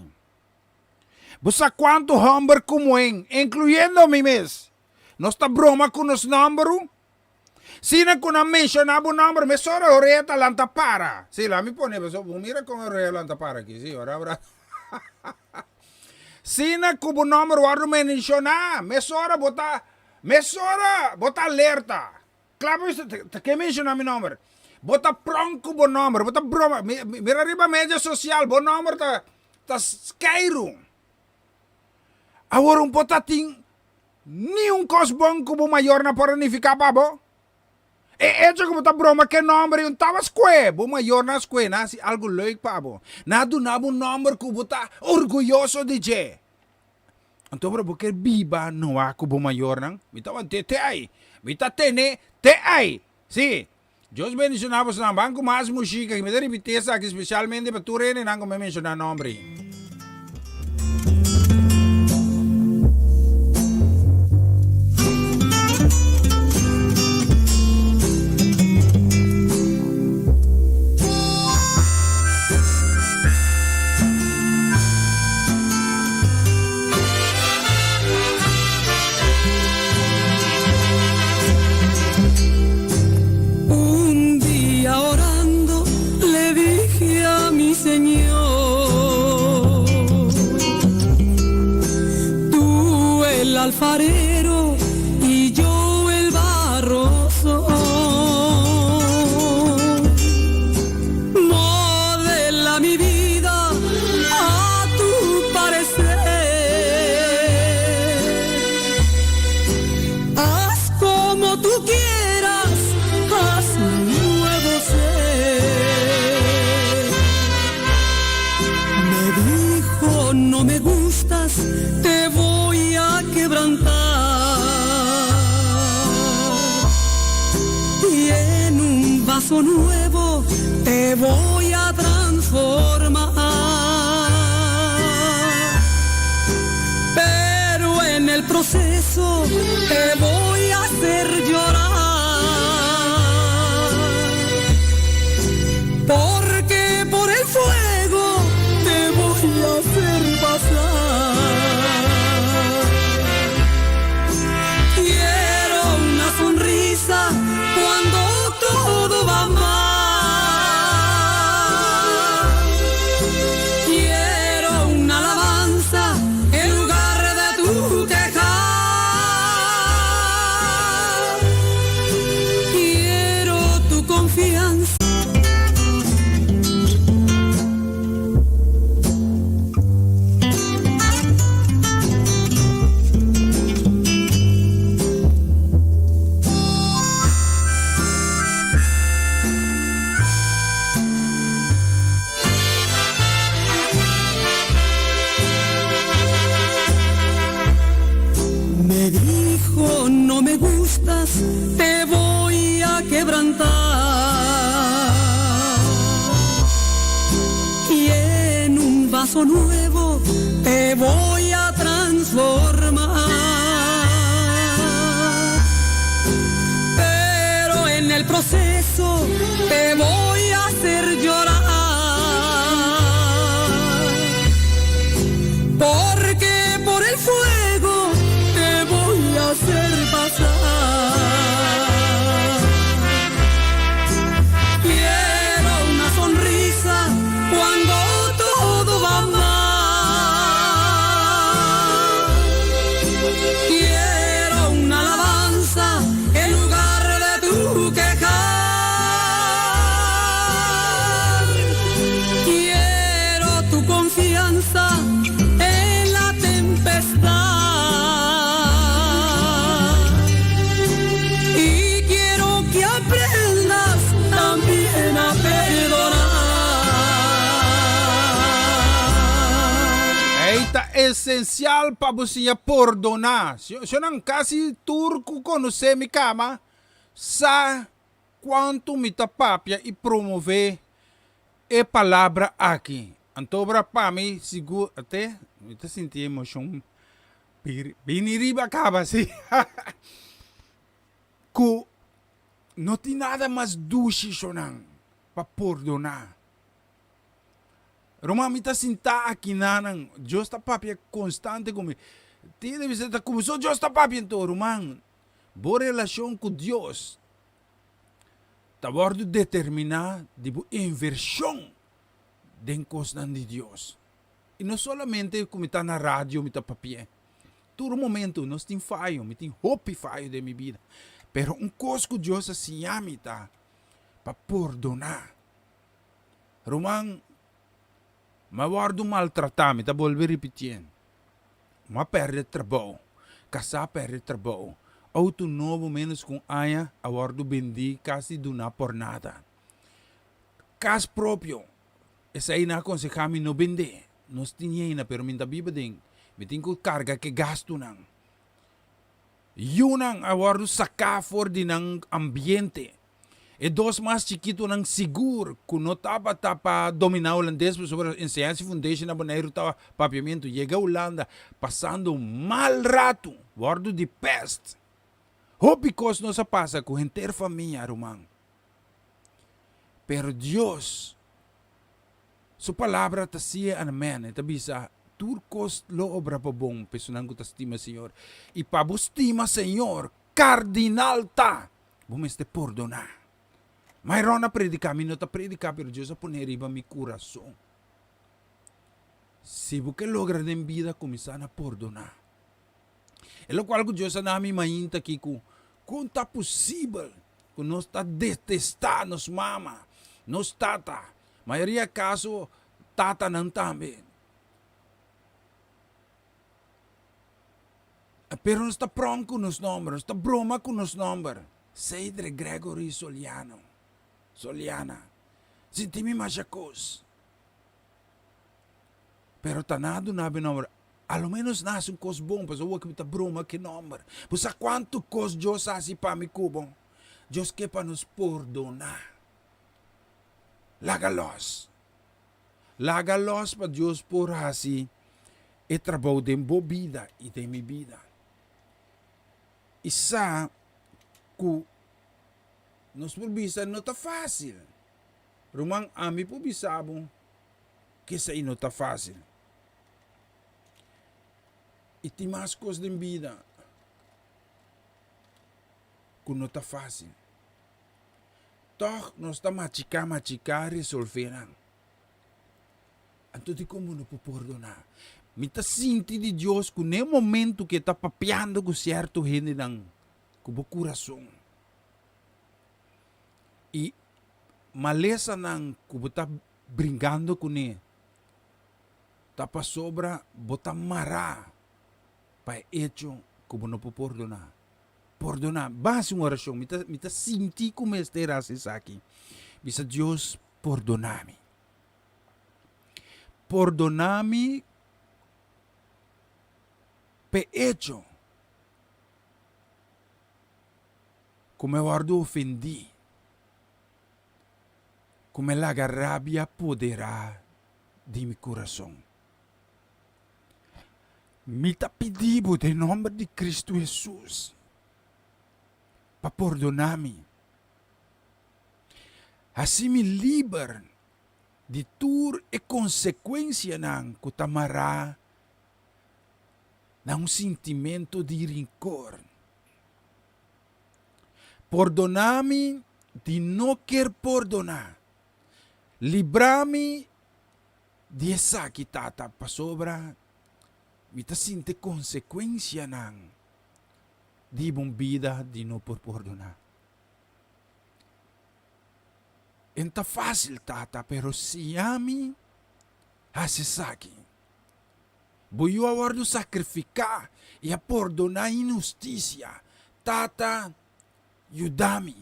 Bo sa kuantu hòmber ku muhé, inkluyendo mi mes, nos ta broma ku nos nòmberu? Sina ku nan menshoná bo nòmber, mesora orea ta lanta para. Sí, laat mi pone pasobra bo mira kon orea lanta para aki. Sí, ora ora. Sina ku bo nòmber wòrdu menshoná, mesora bo ta, mesora bo ta alerta. Kla bo bisa, ta ke menshoná mi nòmber? Bo ta pronk ku bo nòmber, bo ta broma. Mira riba media sosial, bo nòmber ta ta skeiru. Awor un por ta tin Ni un kos bon ku bo mayornan por a nifiká pa bo. E echo ku bo ta broma ku e nòmber ei un taba skue. Bo mayornan a skue, nan a hasi algu leuk pa bo. Nan a duna bo un nòmber ku bo ta orguyoso di dje. Anto ora bo ker biba noa ku bo mayornan, mi ta want'é te ai. Mi ta ten'é te ai. Sí, Dios bendishoná bosonan. Ban ku mas mushika aki. Mi ta ripití esaki spesialmente pa tur hendenan ku mi a menshoná nòmber ei. Un dia orando le dije a mi Señor. alfarero y yo el barro soy. Modela mi vida a tu parecer. Haz como tú quieras, haz un nuevo ser. Me dijo, no me gustas, te voy a quebrantar. Y en un vaso nuevo te voy a transformar. Pero en el proceso te voy a hacer llorar. Porque por el fuego te voy a hacer pasar. Quiero una sonrisa cuando todo va mal. Quiero una alabanza en lugar de tu quejar. Quiero tu confianza. Me dijo, no me gustas, te voy a quebrantar. Y en un vaso nuevo te voy a transformar. Pero en el proceso te voy a hacer llorar. Porque por el fuego te voy a hacer pasar. Quiero una sonrisa cuando todo va mal. Quiero una alabanza en lugar de tu quejar. Quiero tu confianza en la tempestad. Y quiero que aprendas también a perdonar. Ei, ta esensial pa bo siña pordoná. Shonnan kasi tur ku konosé mi kama sa kuantu mi ta papia i promové e palabra aki. Anto obra pa mi sigur te mi ta sinti emoshon bini riba kaba si ku no tin nada mas dushi shonnan pa pordoná. Ruman mi ta sintá aki nanan Dios ta papia konstante ku mi. Tin di bisa ta kuminsó Dios ta papia anto ruman bo relashon ku Dios ta wòrdu determiná di bo invershon den kosnan di Dios. I no solamente ku mi ta na radio mi ta papia. Tur momento nos tin fayo, mi tin hopi fayo den mi bida. Pero un kos ku Dios a siña mi ta pa pordoná. Ruman, mi a wòrdu maltratá, mi ta bolbe ripitié. Mi a pèrdè trabou, kasá a pèrdè trabou, outo nobo ménos ku un aña a wòrdu bendí kasi duná por nada. Kas propio, esei nan a konsehá mi no bendé. Nos tin henda pero mi no ta biba den, mi tin ku karga ku e gastunan. Yunan a wòrdu saká for di nan ambiente. E dos mas chikitonan sigur ku no tabata pa dominá hulandes pasobra Enseñansa Foundation na Boneiru tawa papiamentu. Yega Hulanda pasando mal ratu, wòrdu di pèst. Hopi kos nos a pasa ku henter famia, ruman. Pero Dios Su palabra ta sí en amèn. E ta bisa, Tur kos lo obra pa bon pa esunnan ku ta stima Señor. I pa bo stima Señor, kardinal ta, bo mester pordoná. Myron a prediká, mi no ta prediká, pero Dios a pone riba mi kurason. Si bo ke logra den bida, kuminsá na pordoná. E lokual ku Dios a na mi mainta aki ku kon ta posibel ku nos ta detestá nos mama, nos tata, mayoria kaso tatanan tambe. Pero nos ta pronk ku nos nòmber, nos ta broma ku nos nòmber. Seidre Gregory Soliano, Soliana, sinti mi masha kos. Pero ta na duna bo e nòmber. A lo ménos nan hasi un kos bon, pasobra awor ku mi ta broma ku e nòmber. Bo sa kuantu kos Dios a hasi pa mi ku bo? Dios ke pa nos pordoná. Laga lòs. Laga lòs pa Dios por hasi e trabou den bo bida i den mi bida. I sa ku nos por bisa no ta fásil. Ruman, ami por bisa bo ku esei no ta fásil. I tin mas kos den bida ku no ta fásil. Tòg nos ta machiká machiká resolvé nan. Anto dikon bo no por pordoná? Mi ta sinti di Dios ku n'e momentu ku e ta papiando ku sierto hendenan ku bo kurason i malesanan ku bo ta bringando kuné, Ta pasobra bo ta mará pa e echo ku bo no por pordoná. Pordoná. Ban hasi un orashon. Mi ta, mi ta sinti ku mester hasi esaki. Bisa Dios, pordoná mi. Pordoná mi p'e echo ku mi a wòrdu ofendí, ku mi a laga rabia poderá di mi kurason. Mi ta pidi bo den nòmber di Kristu Hesus pa pordoná mi. Hasi mi liber di tur e konsekuensianan ku ta mará na un sintimentu di rinkor. Pordoná mi di no kier pordoná. Libra mi di esaki, Tata, pasobra mi ta sinti e konsekuensianan di bon bida di no por pordoná. E no ta fásil, Tata, pero siña mi hasi esaki. Bo yu a wòrdu sakrifiká i a pordoná inhustisia. Tata, yuda mi.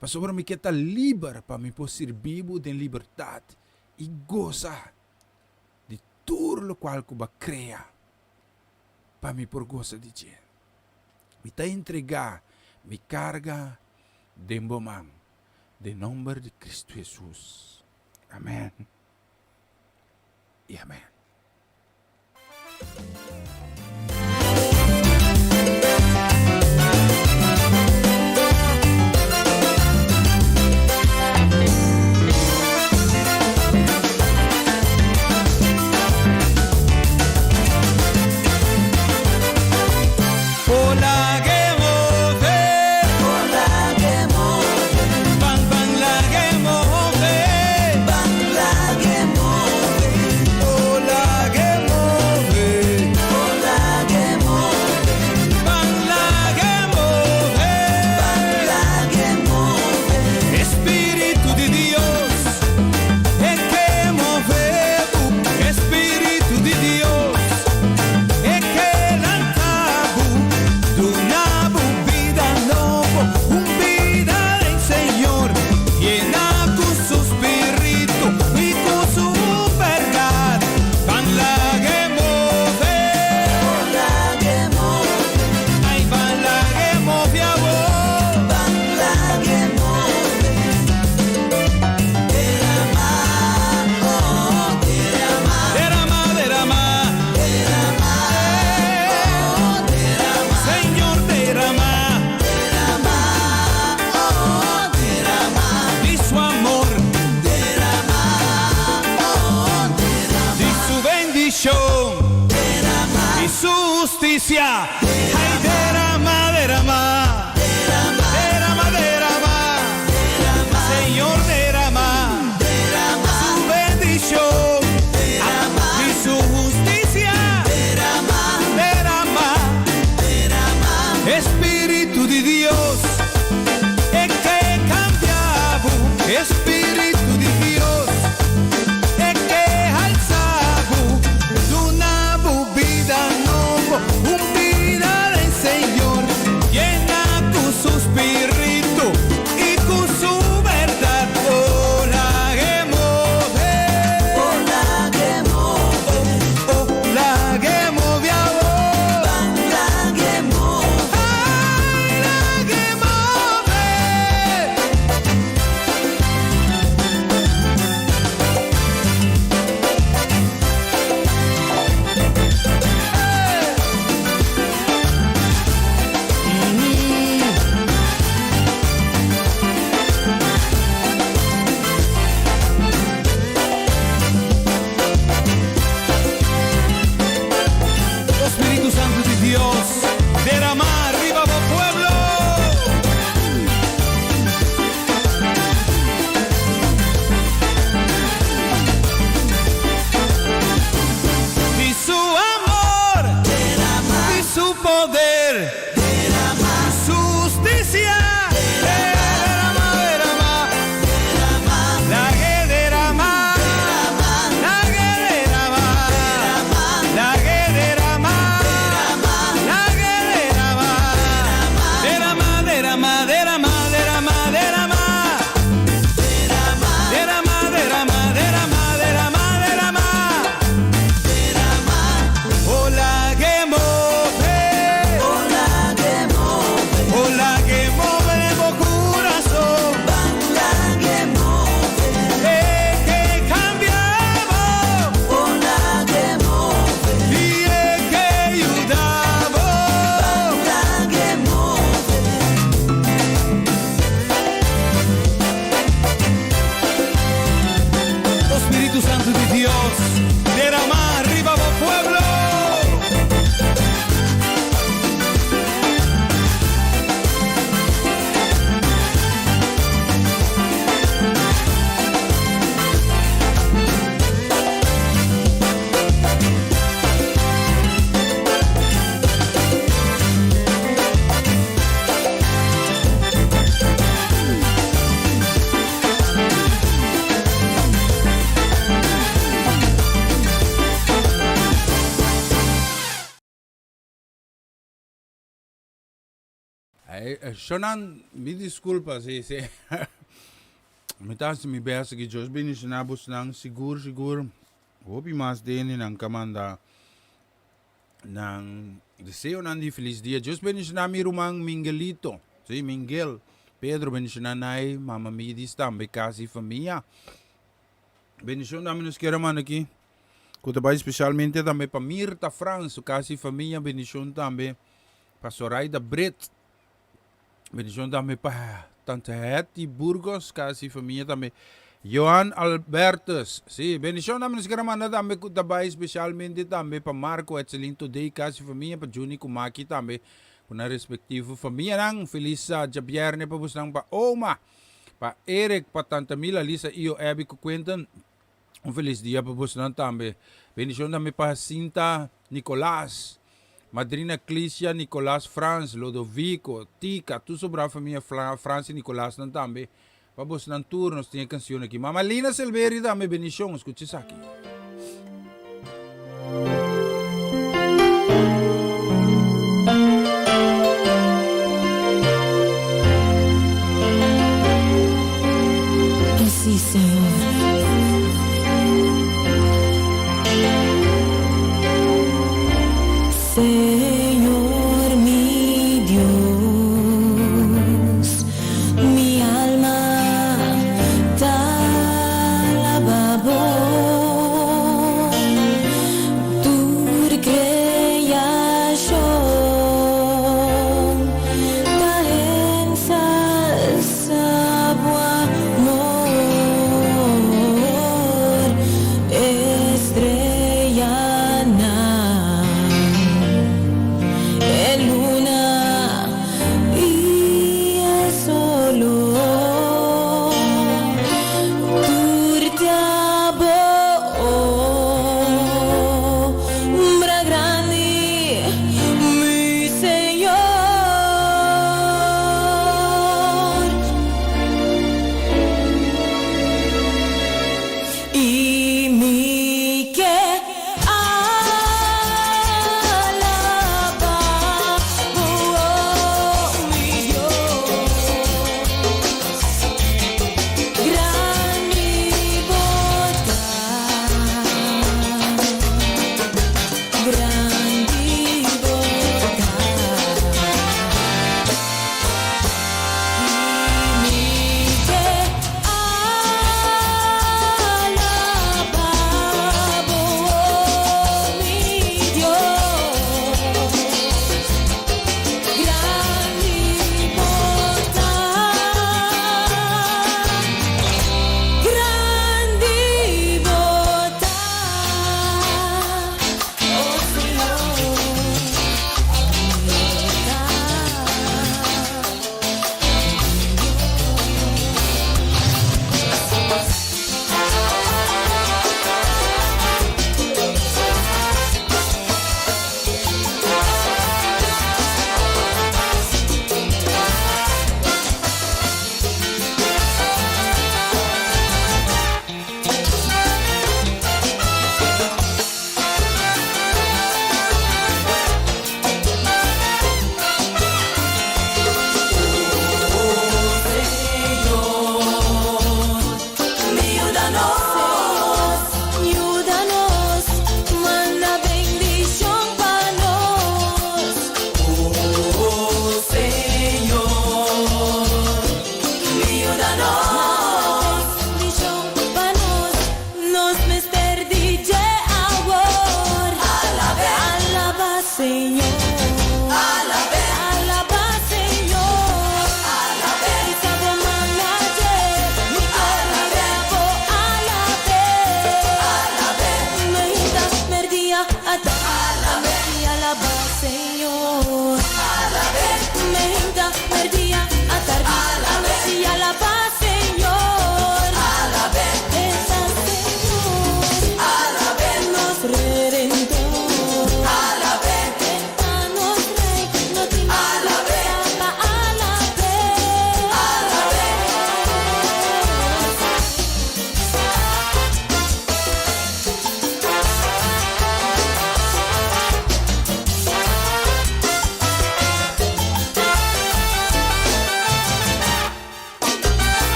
Pasobra mi ke ta liber pa mi por sirbi bo den libertat i gosa di tur lokual ku bo a krea pa mi por gosa di dje. Mi ta entregá mi karga den bo man, den nomber di Kristu Hesus. Amen i amen. Dios deramá riba bo pueblo. Shonan, mi disculpa si si mi ta hasi mi best aki. Dios bendiciona bosnan sigur sigur. Hopi mas dende nan ka manda nan deseonan di feliz dia. Dios bendiciona mi ruman Minguelito, si Minguel, Pedro bendiciona nai, mama Midis tambe, casa y famia. Bendicion tambe nos kier a manda aki, cu ta bay specialmente tambe pa Mirta Frans, su casa y famia. Bendicion tambe pa Zoraida Brit. Bendicion tambe pa Tante Hetty Burgos, casa y famia tambe. Johan Albertus, sí, bendicion tambe nos kier a manda tambe cu ta bay specialmente tambe pa Marco Etzelin Today, casa y famia, pa Juni cu Maki tambe, cu nan respectivo famianan. Feliz djabierne pa bosnan, pa Oma, pa Eric, pa Tante Mila, Lisa, Io, Abby cu Quentin. Un feliz dia pa bosnan tambe. Bendicion tambe pa Jacinta Nicolas, Madrina Clicia Nicolas Frans, Lodovico, Tica, tur sobra famia Frans y Nicolasnan tambe. Pa bosnan tur nos tin e cancion aki. Mama Lina Silverio tambe bendicion. Scucha esaki. Sí, Señor. Señor mi Dios, mi alma ta alabá bo. Tur kreashon ta ensalsá bo amor.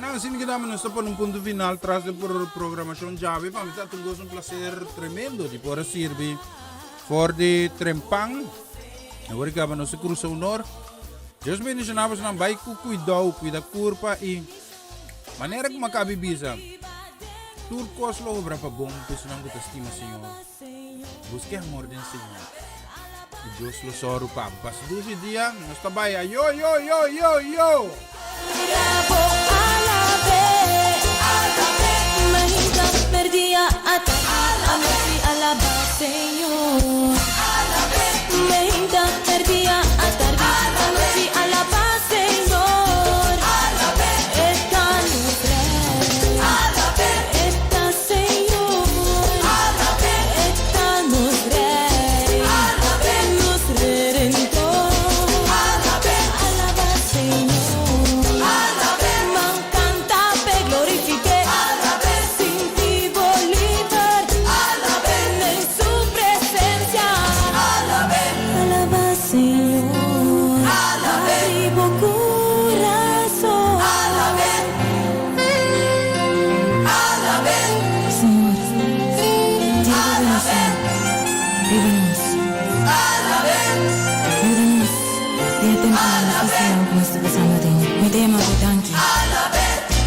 Shonan, asina ki dame nos ta pone un punto final tras de programacion djawe. Pa mi ta un gozo, un placer tremendo di por a sirbi for di Trempan. Awor ki kaba nos a cruza honor. Dios bendiciona bosonan, bai cu cuidao, cuida curpa y manera cu mi a cabi bisa, tur cos lo obra pa bon personan cu ta stima Señor. Busca e amor den Señor y Dios lo soru pa bo. Pasa dushi dia, nos ta bai. Ayo, yo, yo, yo, yo!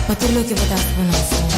Pa tur loke bo ta hasi pa nos.